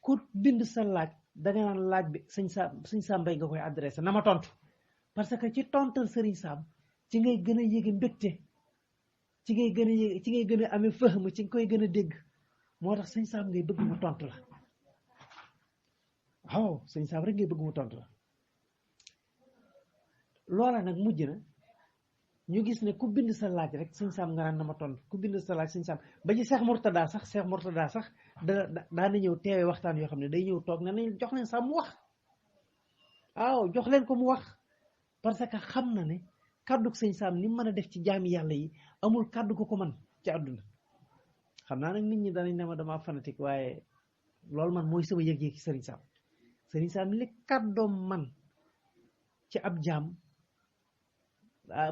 ku bind sa laaj danga naan laaj bi sëñ Saam Mbay nga koy adressé na ma tontu parce que ci tontal sëriñ Saam ci ngay gën a yéege mbégte ci ngay gën a amee faham ci nga koy gën a dégg moo tax sëñ Saam ngay bëgg mu tontu la waaw sëñ Saam rek ngay bëgg mu tontu la loola nag mujj na ñu gis ne ku bind sa laaj rek sëñ Saam nga naan na ma tontu ku bind sa laaj sëñ Saam ba ci Cheikh Mourtada sax daa na ñëw teewee waxtaan yoo xam ne day ñëw toog ne nañ jox leen Saam mu wax waaw jox leen ko mu wax parce que xam na ne kàddug sëñ Saam ni mën a def ci jaami yàlla yi amul kàddu ko man ci àdduna xam naa nag nit ñi danañ ne ma dama fanatique waaye loolu man mooy sama yëg-yëg ci sëriñ Saam li kàddoom man ci ab jaam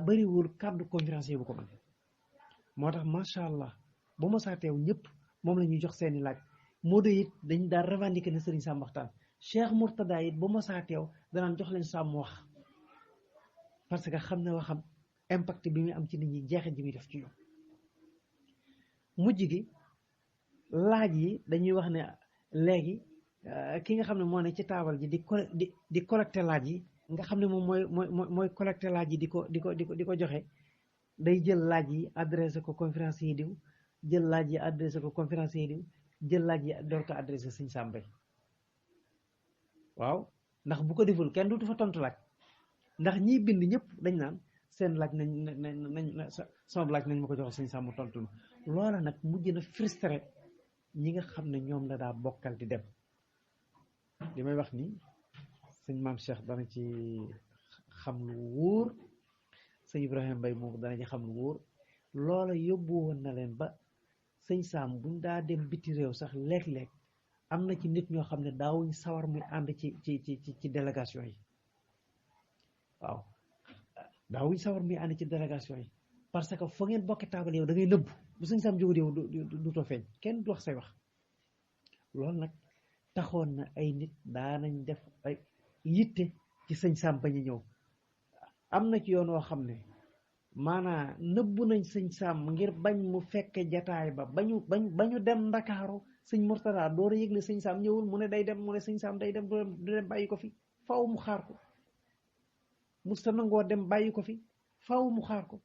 bariwul kàddu conférencier bu ko man moo tax macha allah bu ma saa teew ñëpp moom la ñuy jox seeni laaj Moodu it dañ daal revendiquer ne sëriñ Saam waxtaan Cheikh Mourtada it bu ma saa teew danaan jox leen Saam mu wax parce que xam ne waxam impact bi muy am ci nit ñi jeexit ji muy def ci ñoom mujj gi laaj yi dañuy wax ne léegi ki nga xam ne moo ne ci taabal ji di collecté laaj yi nga xam ne moom mooy collecté laaj yi di ko joxe day jël laaj yi adressé ko conférencier yi diw jël laaj yi adressé ko conférencier yi diw jël laaj yi door ko adressé sëñ Saam Mbay waaw ndax bu ko deful kenn duutu fa tontu laaj ndax ñiy bind ñëpp dañ naan seen laaj nañ sama laaj nañ ma ko joxe sëñ Saam mu tontu loola nag mujj na frustré ñi nga xam ne ñoom la daa bokkal di dem li may wax ni sëñ Maam Cheikh dana ci xam lu wóor sëñ Ibrahima Mbay moom dana ci xam lu wóor loola yóbbu woon na leen ba sëñ Saam buñ daa dem biti réew sax léeg-léeg am na ci nit ñoo xam ne daawuñ sawar muy ànd ci délégation yi waaw daawuñ sawar muy ànd ci délégation yi parce que foo ngeen bokki taabal yow da ngay nëbb bu sëñ Saam jógul yow du too feeñ kenn du wax say wax loolu nag taxoon na ay nit daanañ def ay yitte ci sëñ Saam bañ a ñëw am na ci yoon woo xam ne maanaa nëbbu nañ sëñ Saam ngir bañ mu fekke jataay ba bañu dem Ndakaaru sëñ Mourtada door a yëg ne sëñ Saam ñëwul mu ne day dem mu ne sëñ Saam day dem du dem bàyyi ko fi faw mu xaar ko musta nangoo dem bàyyi ko fi faw mu xaar ko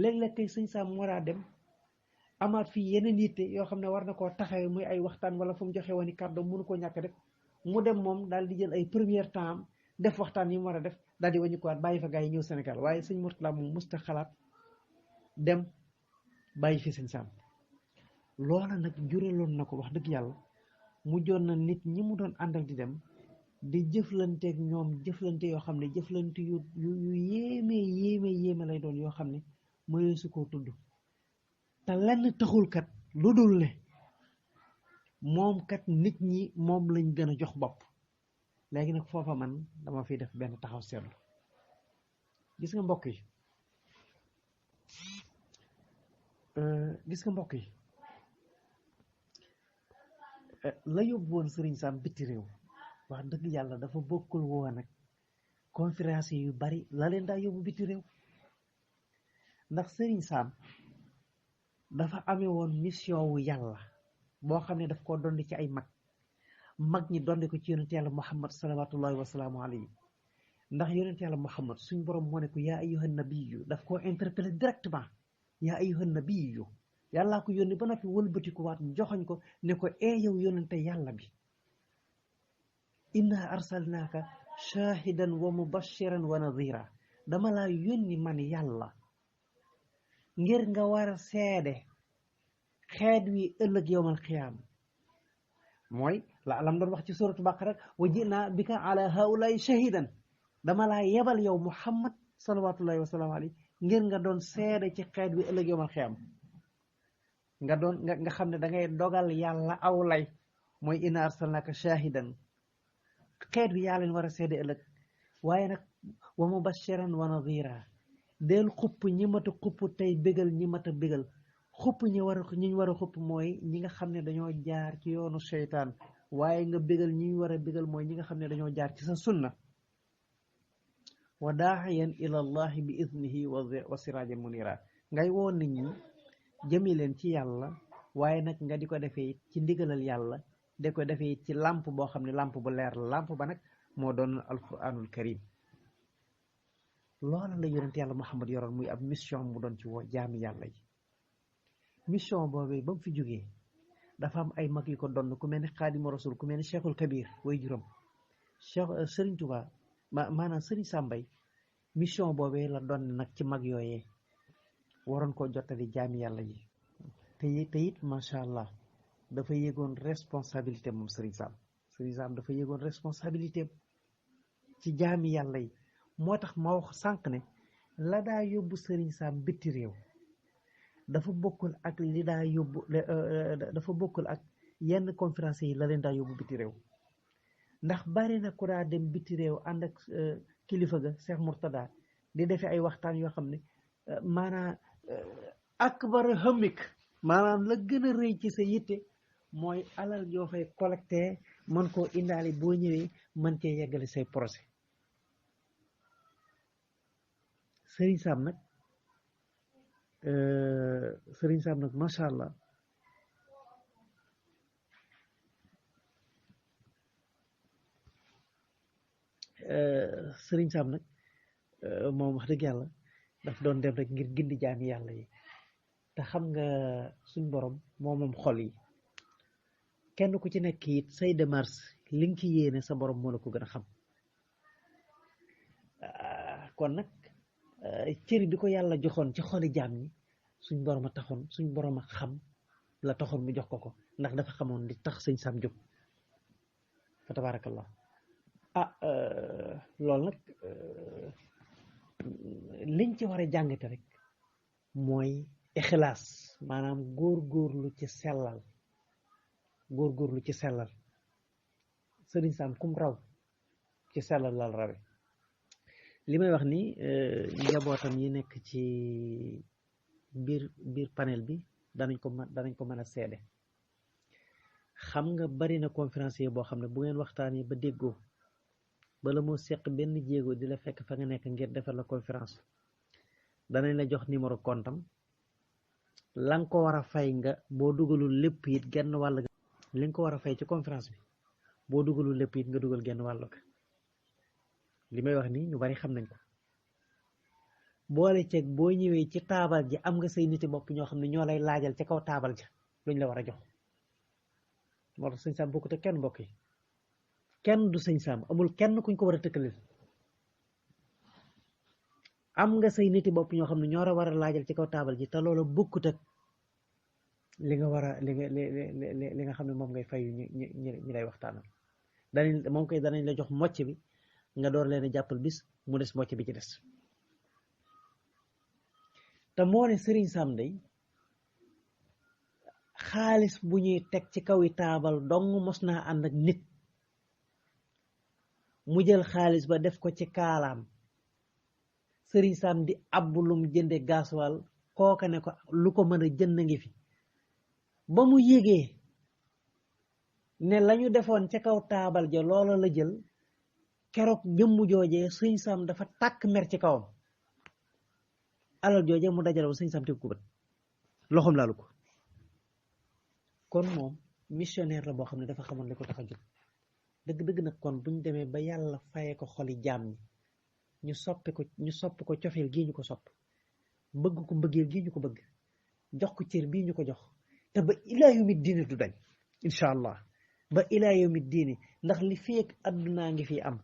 léeg-léeg tey sëñ Saam war a dem amaat fii yeneen yitte yoo xam ne war na koo taxawee muy ay waxtaan wala fu mu joxe woon i kàddu mënu koo ñàkk def mu dem moom daal di jël ay première temps def waxtaan yi mu war a def daal di wàññi ko waat bàyyi fa gaa yi ñëw Sénégal waaye sëñ Mourtada moom musta xalaat dem bàyyi fi sëñ Saam loola nag juraloon na ko wax dëgg yàlla mujjoon na nit ñi mu doon àndal di dem di jëflanteeg ñoom jëflante yoo xam ne jëflante yu yéeme lay doon yoo xam ne mooy su ko tudd te lenn taxul kat lu dul ne moom kat nit ñi moom lañ gën a jox bopp léegi nag foofa man dama fiy def benn taxaw seetlu gis nga mbokk yi la yóbbu woon sëriñ Saam bitti réew wax dëgg yàlla dafa bokkul woon nag conférence yu bari la leen daa yóbbu bitti réew ndax sëriñ Saam dafa amee woon mission wu yàlla boo xam ne daf koo dondi ci ay mag ñi dondi ko ci yonent yàlla Muhammad salawatullahi wasalaamu alayhi ndax yonent yàlla Muhammad suñ borom moo ne ko yaa ayyuhan nabiyyu daf koo interpellé directement yaa ayyuhan nabiyyu yàllaa ko yónni ba noppi wëlbati ko waat joxoñ ko ne ko yow yonente yàlla bi inna arsalnaaka shahidan wa mubashiran wa nadira dama laa yónni man yàlla ngir nga war a seede xeet wi ëllëg yowmal qiyaama mooy la lam doon wax ci suratu baqara wa jinaa bika ala haulaai shahidan dama laa yebal yow Muhammad salawatullahi wa salaamu alayhi ngir nga doon seede ci xeet wi ëllëg yowmal qiyaama nga xam ne da ngay dogal yàlla aw lay mooy inna arsalnaka shahidan xeet bi yaa leen war a seede ëllëg waaye nag wa mubashiran wa nadira del xupp ñi mat a xupp tey bégal ñi mat a bégal xupp ñi war a xupp mooy ñi nga xam ne dañoo jaar ci yoonu seytaan waaye nga bégal ñi war a bégal mooy ñi nga xam ne dañoo jaar ci sa sunna wa daaxiyan ila allahi bi idnihi wa sirajan munira ngay woo nit ñi jëmi leen ci yàlla waaye nag nga di ko defee ci ndigalal yàlla da ko defee ci làmp boo xam ne làmp bu leer la làmp ba nag moo doon alquranul karim loola la yonent yàlla Muhammad yoroon muy ab mission mu doon ci woo jaami yàlla yi mission boobu ba mu fi jógee dafa am ay mag yu ko doon ku mel ni xaadimu rasul ku mel ni cheikhul kabir way juróom cheikh Serigne Touba maanaam Serigne Sambay mission boobee la doon nag ci mag yooyee waroon koo jottali jaami yàlla yi te it macha allah dafa yëgoon responsabilité moom Serigne Sam dafa yëgoon responsabilité ci jaami yàlla yi moo tax ma wax sànq ne la daa yóbbu Serigne Sam bitti réew dafa bokkul ak li daa yóbbu dafa bokkul ak yenn conférence yi la leen daa yóbbu bitti réew ndax bari na ku daa dem bitti réew ànd ak kilifa ga Cheikh Mourtada di defee ay waxtaan yoo xam ne maanaam akbar hamik maanaam la gën a rëy ci sa yitte mooy alal yoo fay collecté mën koo indaale boo ñëwee mën cee yeggale say projet Serigne Sam nag macha allah Serigne Sam nag moom wax dëgg yàlla daf doon dem rek ngir gindi jaami yàlla yi te xam nga suñ borom moom xol yi kenn ku ci nekk it say démarche li nga ci yéene sa borom moo la ko gën a xam kon nag cër bi ko yàlla joxoon ci xoli jaam ñi suñ borom a taxoon suñ borom a xam la taxoon mu jox ko ndax dafa xamoon li tax sëñ Sam jóg fa tabarakallah loolu nag liñ ci war a jàngate rek mooy ixlaas maanaam góorgóorlu ci sellal sëriñ Sam kum raw ci sellal lal rawe li may wax ni njabootam yi nekk ci biir panel bi danañ ko mën a seede xam nga bari na conférencier boo xam ne bu ngeen waxtaanee ba déggoo bala moo seq benn jéego di la fekk fa nga nekk ngir defal la conférence danañ la jox numéro comptam la nga ko war a fay nga boo dugalul lépp it genn wàll ga li nga ko war a fay ci conférence bi boo dugalul lépp it nga dugal genn wàll ga li may wax nii ñu bari xam nañ ko boole ceeg boo ñëwee ci taabal ji am nga say niti bopp ñoo xam ne ñoo lay laajal ci kaw taabal ja luñ la war a jox moo tax sëñ Sam bokkut ak kenn mbokk yi kenn du sëñ Sam amul kenn kuñ ko war a tëkkalil am nga say niti bopp ñoo xam ne ñoo la war a laajal ci kaw taabal ji te loolu bokkut ak li nga war a li nga xam ne moom ngay fayu ñi lay waxtaanal danañ la jox mocc bi nga door leen a jàppal bis mu des mocc bi ci des te moo ne Serigne Sam day xaalis bu ñuy teg ci kaw yi taabal dong mos naa ànd ak nit mu jël xaalis ba def ko ci kaalaam Serigne Sam di abbu lum jënde gaaswal kooka ne ko lu ko mën a jënd ngi fi ba mu yégee ne lañu defoon ca kaw taabal ja loola la jël keroog jëmmu joojee Serigne Sam dafa tàkk mer ci kawam alal joojee mu dajale Serigne Sam teg ko bët loxoom laalu ko kon moom missionnaire la boo xam ne dafa xamoon li ko tax a jóg dëgg-dëgg nag kon buñ demee ba yàlla fayee ko xoli jaam ñi ñu sopp ko cofeel gii ñu ko sopp bëgg ko mbëggeel gii ñu ko bëgg jox ko cër bii ñu ko jox te ba ilaa yawmi diini du dañ incha allah ba ilaa yawmi diini ndax li feek addunaa ngi fi am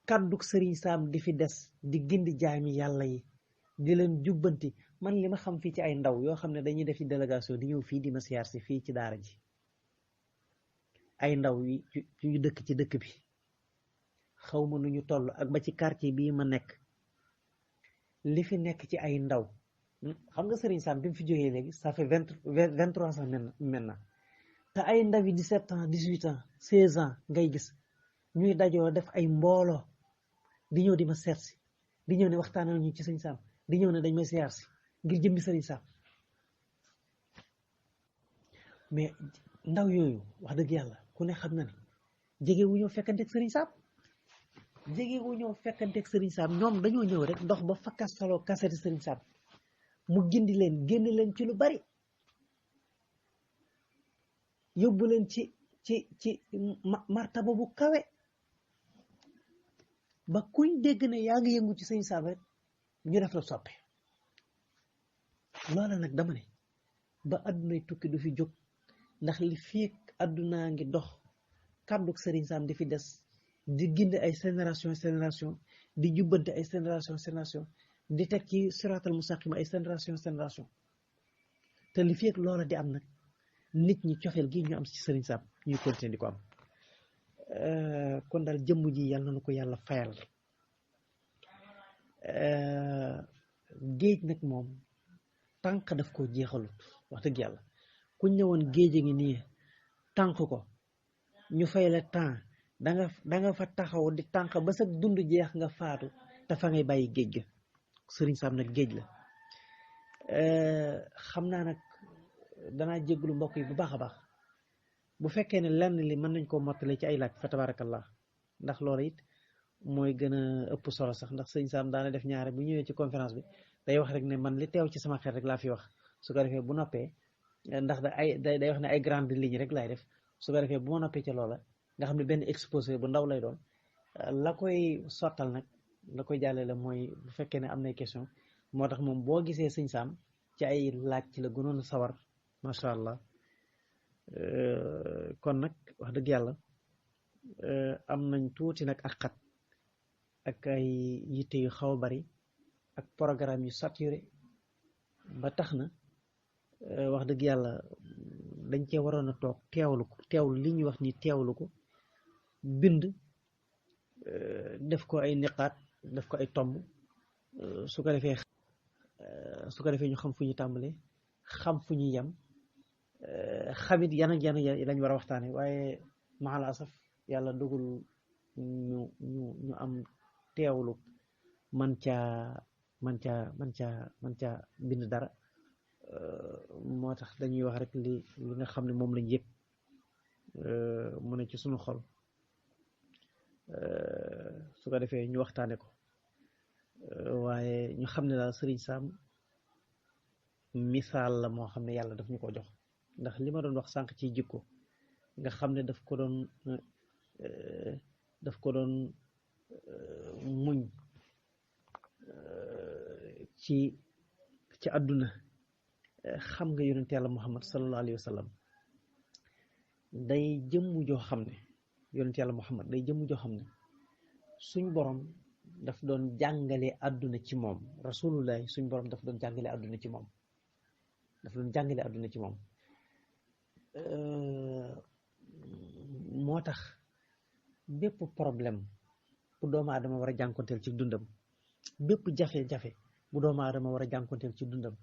kàddug Serigne Sam di fi des di gindi jaami yàlla yi di leen jubbanti man li ma xam fii ci ay ndaw yoo xam ne dañuy def ci délégation di ñëw fii di ma siyaar si fii ci daara ji ay ndaw yu dëkk ci dëkk bi xaw ma nu ñu toll ak ba ci quartier bii ma nekk li fi nekk ci ay ndaw xam nga Serigne Sam bi mu fi jógee léegi ça fait 23 ans maintenant te ay ndawi 17 ans 18 ans 16 ans ngay gis ñuy dajoo def ay mbooloo di ñëw di ma seet si di ñëw ne waxtaanal ñu ci sëñ Sam di ñëw ne dañ may siyaar si ngir jëmmi sëriñ Sam mais ndaw yooyu wax dëgg yàlla ku ne xam na ne jege wu ñëw fekkanteeg sëriñ Sam jege wu ñëw fekkanteeg sëriñ Sam ñoom dañoo ñëw rek dox ba fakkas saloo kaseti sëriñ Sam mu gindi leen génn leen ci lu bari yóbbu leen ci martaba bu kawe ba kuñ dégg ne yaa ngi yëngu ci sëñ Sam rek ñu def la soppe loola nag dama ne ba addunay tukki du fi jóg ndax li fii addunaa ngi dox kàddug sëriñ Sam di fi des di gindi ay génération di jubbante ay génération di teg ci siraatal mustaqim ay génération te li fii loola di am nag nit ñi cofeel gi ñu am ci sëriñ Sam ñuy continuer di ko am kon daal jëmm ji yàlla na ko yàlla fayal géej nag moom tànk daf ko jeexalut wax dëgg yàlla ku ñëwoon géej a ngi nii tànk ko ñu fay la temps danga fa taxaw di tànk ba sa dund jeex nga faatu te fa ngay bàyyi géej ga sëriñ Sam nag géej la xam naa nag danaa jégglu mbokk yi bu baax a baax bu fekkee ne lenn li mën nañ koo mottale ci ay laaj fa tabarakallah ndax loolu it mooy gën a ëpp solo sax ndax sëñ Sam daana def ñaare bu ñëwee ci conférence bi day wax rek ne man li teew ci sama xel rek laa fi wax su ko defee bu noppee ndax day wax ne ay grande ligne rek laay def su ko defee bu ma noppee ca loola nga xam ne benn exposé bu ndaw lay doon la koy sottal nag la koy jàllale mooy bu fekkee ne am nay question moo tax moom boo gisee sëñ Sam ci ay laaj ci la gënoon a sawar macha allah kon nag wax dëgg yàlla am nañ tuuti nag ak xat ak ay yitte yu xaw a bari ak programme yu saturé ba tax na wax dëgg yàlla dañ cee waroon a toog teewlu li ñuy wax ni teewlu ko bind def ko ay niqaat def ko ay tomb su ko defee ñu xam fu ñu tàmbalee xam fu ñu yem xamit yan lañ war a waxtaane waaye maal asaf yàlla dugul ñu am teewlu man caa bind dara moo tax dañuy wax rek li nga xam ne moom lañ yëg mu ne ci sunu xol su ko defee ñu waxtaane ko waaye ñu xam ne daal sëriñ Sam misaal la moo xam ne yàlla daf ñu ko jox ndax li ma doon wax sànq ci jikko nga xam ne daf ko doon muñ ci àdduna xam nga yonent yàlla Muhammad sallallahu alayhi wa sallam day jëmm joo xam ne yonent yàlla Muhammad day jëmm joo xam ne suñ borom daf doon jàngale àdduna ci moom rasulullahi suñ borom daf doon jàngale àdduna ci moom moo tax bépp problème bu doomu aadama war a jànkonteel ci dundam bépp jafe-jafe bu doomu aadama war a jànkonteel ci dundam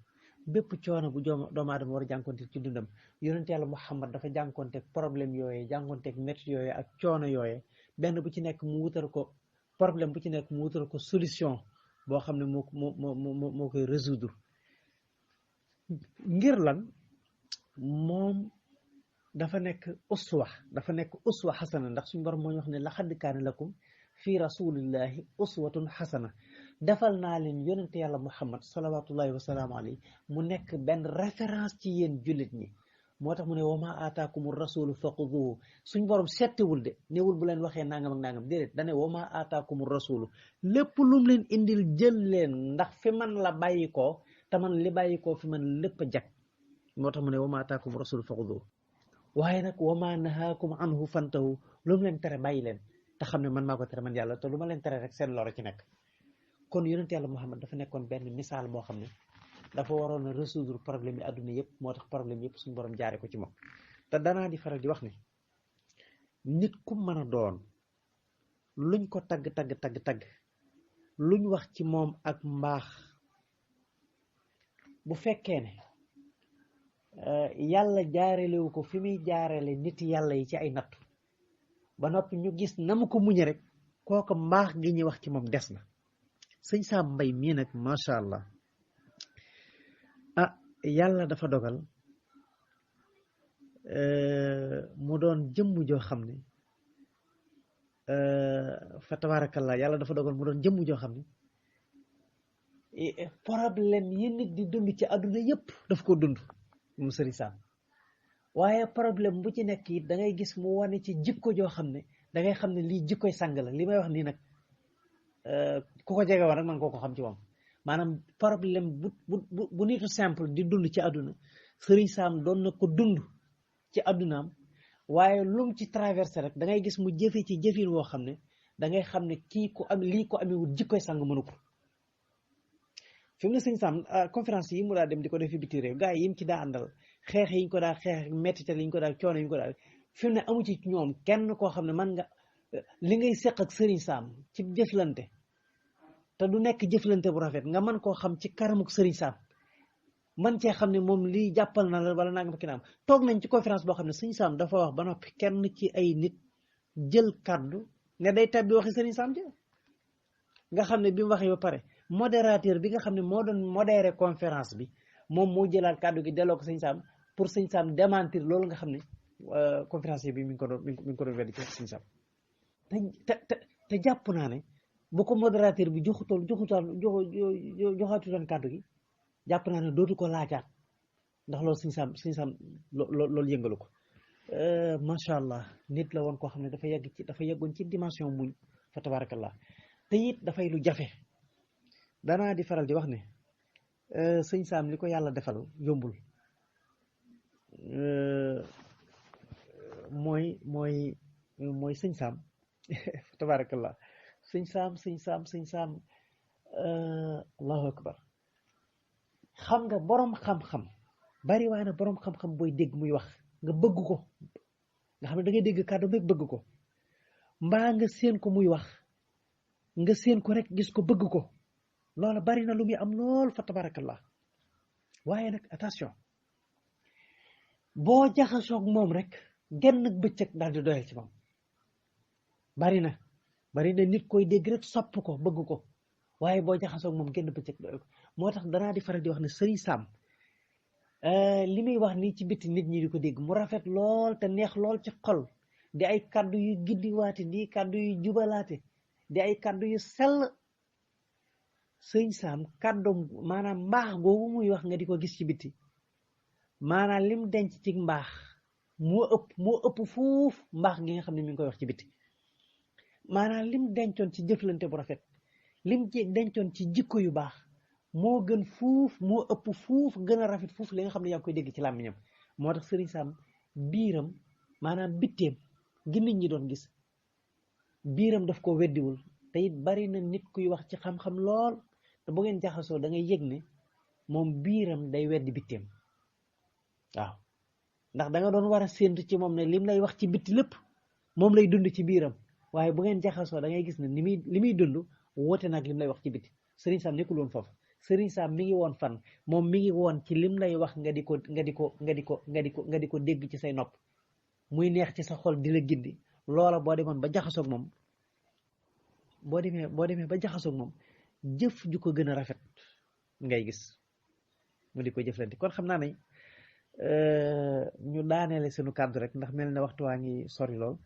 bépp coono bu doomu aadama war a jànkonteel ci dundam yonent yàlla Muhammad dafa jànkonteeg problème yooyee jànkonteeg métti yooyee ak coono yooyee benn bu ci nekk mu wutal ko problème bu ci nekk mu wutal ko solution boo xam ne moo koy résoudre ngir lan moom dafa nekk uswa xasana ndax suñu borom moo ñu wax ne laqad kaana lakum fi rasulillahi uswatun xasana defal naa leen yonente yàlla Muhammad salawatullahi wasalaamu alayhi mu nekk benn référence ci yéen jullit ñi moo tax mu ne wa ma aataakumu rasulu faquduhu suñ borom settiwul de néewul bu leen waxee nangam ak nangam déedéet dane wa ma aataakumu rasulu lépp lum leen indil jël leen ndax fi man la bàyyi koo te man li bàyyi koo fi man lépp a jag moo tax mu ne wa ma aataakumu rasulu faquduhu waaye nag wa ma nahaakum anhu fantahu lu mu leen tere bàyyi leen te xam ne man maa ko tere man yàlla te lu ma leen tere rek seen loro ci nekk kon yonent yàlla Muhammad dafa nekkoon benn misaal boo xam ne dafa waroon a résoudre problème yi àdduna yëpp moo tax problème yëpp suñu borom jaare ko ci moom te danaa di faral di wax ne nit ku mën a doon luñ ko tagg luñ wax ci moom ak mbaax bu fekkee ne yàlla jaarelewu ko fi muy jaarele nit yàlla yi ci ay nattu ba noppi ñu gis na mu ko muñe rek kooku mbaax gi ñuy wax ci moom des na. sëñ Sam Mbaye mii nag macha allah yàlla dafa dogal mu doon jëmm joo xam ne fa tabarakallah yàlla dafa dogal mu doon jëmm joo xam ne problème yi nit di dund ci àdduna yëpp daf ko dund mu sëriñ Sam waaye problème bu ci nekk it da ngay gis mu wane ci jikko joo xam ne da ngay xam ne lii jikkoy sang la li may wax nii nag ku ko jege woon rek man koo ko xam ci moom maanaam problème bu nitu simple di dund ci àdduna sëriñ Sam doon na ko dund ci àddunaam waaye lum ci traversé rek da ngay gis mu jëfe ci jëfin woo xam ne da ngay xam ne kii ku am lii ko amewul jikkoy sang mënu ko fi mu ne sëriñ Sam conférence yi mu daa dem di ko def fi biti réew gars yi mu ci daa àndal xeex yi ñu ko daa xeex mettital yi ñu ko daa coono yi ñu ko daa fi mu ne amu ci ñoom kenn koo xam ne man nga li ngay seq ak sëriñ Sam ci jëflante te du nekk jëflante bu rafet nga mën koo xam ci karamuk sëriñ Sam man cee xam ne moom lii jàppal na la wala nangam ki naam toog nañ ci conférence boo xam ne sëriñ Sam dafa wax ba noppi kenn ci ay nit jël kaddu ne day tabbi waxi sëriñ Sam ji nga xam ne bi mu waxee ba pare modérateur bi nga xam ne moo doon modéré conférence bi moom moo jëlaat kaddu gi delloo ko sëriñ Sam pour sëriñ Sam démentir loolu nga xam ne conférence bi mi ngi ko doon weddi ci sëriñ Sam te jàpp naa ne bu ko modérateur bi joxaatutoon kàddu gi jàpp naa ne dootu ko laajaat ndax loolu sëñ Sam loolu yëngalu ko macha allah nit la woon koo xam ne dafa yeggoon ci dimension muñ fa tabarakallah te it dafay lu jafe danaa di faral di wax ne sëñ Sam li ko yàlla defal yombul mooy sëñ Sam fa tabarakallah sëñ Sam allahu akbar xam nga boroom xam-xam bari waaye na boroom xam-xam booy dégg muy wax nga bëgg ko nga xam ne da ngay dégg kàddu rek bëgg ko mbaa nga séen ko muy wax nga séen ko rek gis ko bëgg ko loola bari na lu muy am lool fa tabarakallah waaye nag attention boo jaxasoog moom rek genn bëccëg daal di doyal ci moom bari na nit koy dégg rek sopp ko bëgg ko waaye boo jaxasoog moom genn bëccëg doyal ko moo tax danaa di faral di wax ne sëriñ Sam li muy wax nii ci bitti nit ñi di ko dégg mu rafet lool te neex lool ci xol di ay kaddu yu giddiwaate di kaddu yu jubalaate di ay kaddu yu sell sëriñ Sam kaddu maanaam mbaax googu muy wax nga di ko gis ci bitti maanaam lim denc ci mbaax moo ëpp fuuf mbaax gi nga xam ne mi ngi koy wax ci bitti maanaam lim dencoon ci jëflante bu rafet lim dencoon ci jikko yu baax moo gën fuuf moo ëpp fuuf gën a rafet fuuf li nga xam ne yaa ngi koy dégg ci làmmiñam moo tax sëriñ Sam biiram maanaam bitteem gi nit ñi doon gis biiram daf ko weddiwul te it bari na nit kuy wax ci xam-xam lool te bu ngeen jaxasoo da ngay yëg ne moom biiram day weddi bitteem waaw ndax da nga doon war a séentu ci moom ne lim lay wax ci bitti lépp moom lay dund ci biiram waaye bu ngeen jaxasoo da ngay gis ne li muy dund woote nag lim lay wax ci bitti sëriñ Sam nekkul woon foofu sëriñ Sam mi ngi woon fan moom mi ngi woon ci lim lay wax nga di ko dégg ci say nopp muy neex ci sa xol di la gindi loola boo demoon ba jaxasoog moom boo demee ba jaxasoog moom jëf ju ko gën a rafet ngay gis mu di ko jëflante kon xam naa ne ñu daaneele sunu kàddu rek ndax mel na waxtu waa ngi sori lool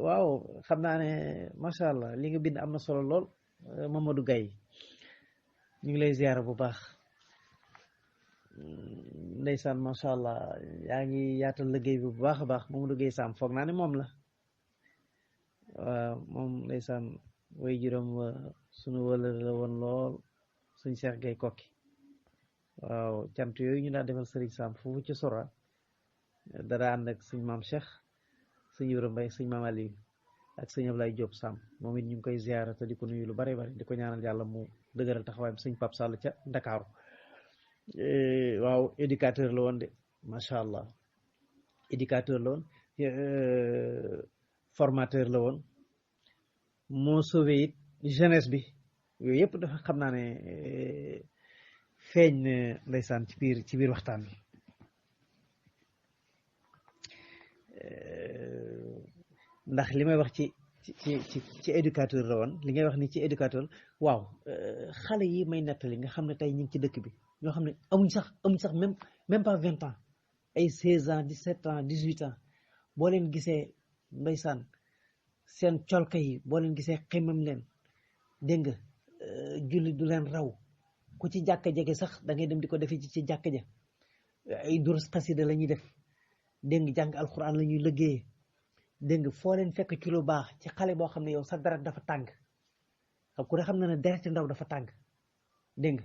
waaw xam naa ne macha allah li nga bind am na solo lool Mamadou Gaye ñu ngi lay ziyaara bu baax ndeysaan macha allah yaa ngi yaatal liggéey bi bu baax a baax Mamadou Gaye Sam foog naa ne moom la waaw moom ndeysaan way juróom wa sunu wëlër la woon lool suñ Cheikh Gaye kokki waaw cant yooyu ñu daa defal sëriñ Sam foofu ci sora dara ànd ak suñ maam Cheikh suñ Ibra Mbay suñ maam Aliou ak sëñ Ablaye Diop Sam moom it ñu ngi koy ziyaara te di ko nuyu lu bari bari di ko ñaanal yàlla mu dëgëral taxawaayam sëñ Pape Sall ca Ndakaaru waaw éducateur la woon de macha allah éducateur la woon formateur la woon moo sauvé it jeunesse bi yooyu yëpp dafa xam naa ne feeñ ndeysaan ci biir waxtaan bi ndax li may wax ci éducateur la woon li ngay wax ni ci éducateur waaw xale yi may nettali nga xam ne tey ñu ngi ci dëkk bi ñoo xam ne amuñ sax même pas 20 ans ay 16 ans 17 ans 18 ans boo leen gisee ndeysaan seen colka yi boo leen gisee xemam leen dégg nga julli du leen raw ku ci jàkka jege sax da ngay dem di ko defee ci jàkka ja ay durus xasida la ñuy def dégg nga jàng alxuraan la ñuy liggéeyee dégg nga foo leen fekk ci lu baax ci xale boo xam ne yow sa deret dafa tàng xam ku ne xam na ne dereti ndaw dafa tàng dégg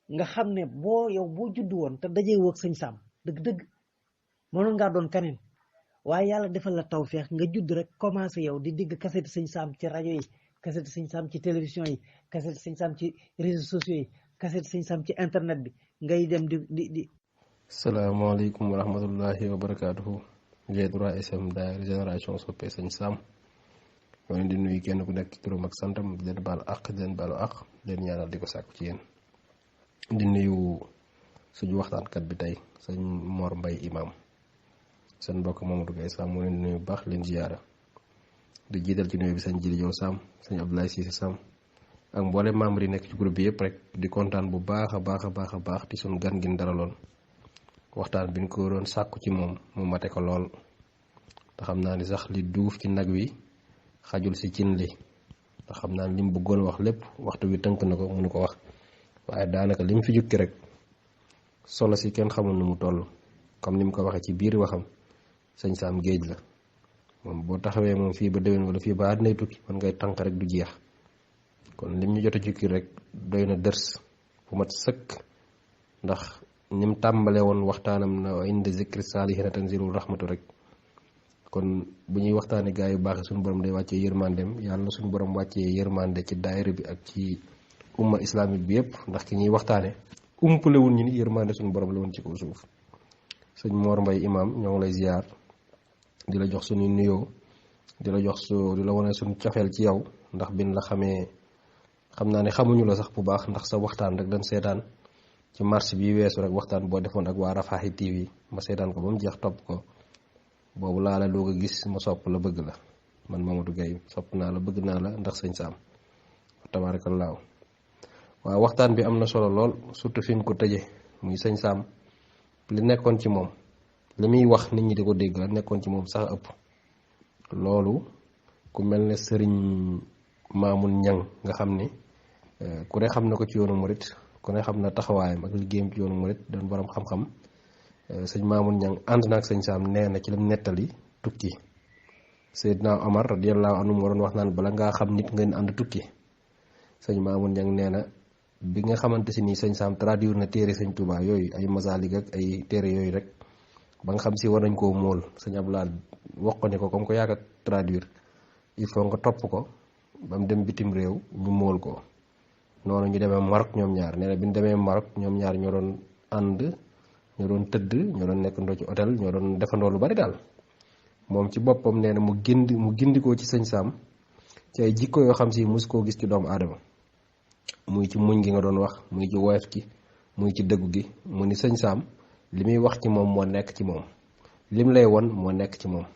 nga xam ne boo juddu woon te dajee woog sëñ Sam dëgg-dëgg mënoon ngaa doon keneen waaye yàlla defal la tawfeex nga judd rek commencé yow di digg kaseeti sëñ Sam ci rajo yi kaseeti sëñ Sam ci télévision yi kaseeti sëñ Sam ci réseaux sociaux yi kaseeti sëñ Sam ci internet bi ngay dem di salaamaaleykum wa rahmatullahi wa barakaatuhu G3SM daayira génération soppe sëñ Sam ñoo leen di nuyu kenn ku nekk ci turam ak santam di leen baalu àq di leen baalu àq di leen ñaanal di ko sàkku ci yéen di nuyu suñu waxtaankat bi tey sëñ Mor Mbaye imam seen mbokk Mamadou Gaye Sam moo leen di nuyu bu baax leen ziyaara di jiital ci nuyu bi sëñ Jili Jaw Sam sëñ Abdoulaye Cissé Sam ak mboolem membre yi nekk ci groupe bi yëpp rek di kontaan bu baax a baax ci suñu gan gi daraloon waxtaan bi ñu ko doon sàkku ci moom mu mate ko lool te xam naa ni sax li duuf ci nag wi xajul si cin li te xam naa ni li mu bëggoon wax lépp waxtu wi tënk na ko mënu ko wax waaye daanaka li mu fi jukki rek solo si kenn xamul nu mu toll comme ni mu ko waxee ci biir waxam sëñ Sam géej la moom boo taxawee moom fii ba déwén wala fii ba àddinay tukki man ngay tànk rek du jeex kon lim ñu jot a jukki rek doy na dërs bu mat sëkk ndax nim tàmbale woon waxtaanam na inda zikri saalihiina tanzilu rahmatu rek kon bu ñuy waxtaanee gaa yu baax suñu borom day wàccee yërmandem yàlla suñu borom wàccee yërmande ci daayira bi ak ci umma islamique bi yëpp ndax ki ñuy waxtaane umpalewul ñu ni yërmande suñu borom la woon ci kaw suuf sëñ Mor Mbaye imam ñoo ngi lay ziar di la jox suñu nuyoo di la wane suñu cofeel ci yow ndax bin la xamee xam naa ne xamuñu la sax bu baax ndax sa waxtaan rek dañ seetaan ci marché bi weesu rek waxtaan boo defoon ak waa Rafaahi TV ma seetaan ko ba mu jeex topp ko boobu laa la doog a gis ma sopp la bëgg la man Mamadou Gaye sopp naa la bëgg naa la ndax sëñ Sam tabaarakallaahu waaw waxtaan bi am na solo lool surtout fi ñu ko tëje muy sëñ Sam li nekkoon ci moom li muy wax nit ñi di ko dégg la nekkoon ci moom sax ëpp loolu ku mel ne sëriñ Maamun Ñang nga xam ni ku ne xam na ko ci yoonu murit ku ne xam na taxawaayam ak liggéeyam ci yoonu murit doon borom xam-xam sëñ Maamun Ñang ànd na ak sëñ Sam nee na ci lam nettali tukki Seydina Omar radiyallahu anhu moo doon wax naan bala ngaa xam nit ngeen ànd tukki sëñ Maamun Ñang nee na bi nga xamante si nii sëñ Sam traduire na téere sëñ Touba yooyu ay Masaalik ak ay téere yooyu rek ba nga xam si war nañ koo móol sëñ Abdoulaye wax ko ne ko comme ko yàgg a traduire il faut nga topp ko ba mu dem bitim réew ñu móol ko noonu ñu demee Maroc ñoom ñaar nee na bi ñu demee Maroc ñoom ñaar ñoo doon ànd ñoo doon tëdd ñoo doon nekkandoo ci hôtel ñoo doon defandoo lu bari daal moom ci boppam nee na mu gindikoo ci sëñ Sam ci ay jikko yoo xam si mus koo gis ci doomu aadama muy ci muñ gi nga doon wax muy ci woyof gi muy ci dëggu gi mu ni sëñ Sam li muy wax ci moom moo nekk ci moom lim lay won moo nekk ci moom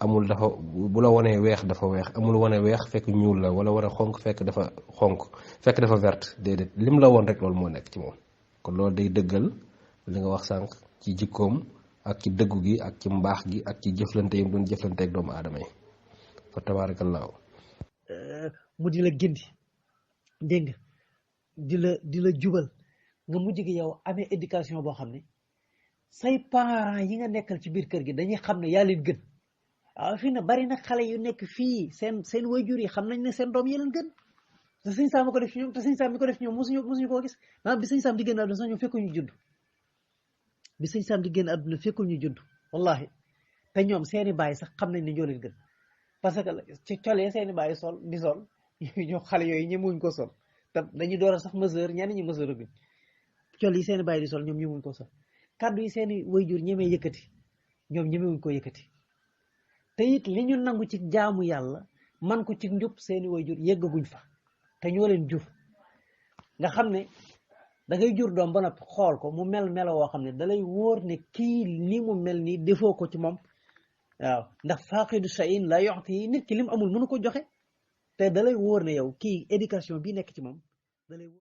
amul dafa bu la wonee weex dafa weex amul wone weex fekk ñuul la wala wane xonk fekk dafa xonk fekk dafa verte déedéet lim la won rek loolu moo nekk ci moom kon loolu day dëggal li nga wax sànq ci jikkoom ak ci dëggu gi ak ci mbaax gi ak ci jëflante yi mu doon jëflante ak doomu aadama yi fa tabaarakallaahu mu di la gindi dégg nga di la jubal nga mujj gi yow amee éducation boo xam ne say parents yi nga nekkal ci biir kër gi dañuy xam ne yaa leen gën waaw fii na bari na xale yu nekk fii seen waajur yi xam nañ ne seen doom yi leen gën te sëñ Sam mi ko def ci ñoom te sëñ Sam mi ko def ci ñoom mosuñu koo gis maanaam bi sëñ Sam di génn àdduna sax ñoom fekkul ñu judd bi sëñ Sam di génn àdduna fekkul ñu judd wallahi te ñoom seeni baay sax xam nañ ne ñoo leen gën parce que ci colee seeni baay di sol ñoo xale yooyu ñemewuñ ko sol te dañuy door a sax mesure ñenn ñi mesure bi col yi seeni baay di sol ñoom ñemewuñ ko sol kàddu yi seeni waajur ñemee yëkkati ñoom ñemewuñ ko yëkkati te it li ñu nangu ci jaamu yàlla man ko ci njub seeni waajur yeggaguñ fa te ñoo leen jur nga xam ne da ngay jur doom ba noppi xool ko mu melo woo xam ne da lay wóor ne kii ni mu mel nii defoo ko ci moom waaw ndax faaqidu shay'in la yu'ti nit ki lim amul mënu ko joxe te dalay wóor ne yow kii éducation bi nekk ci moom dalay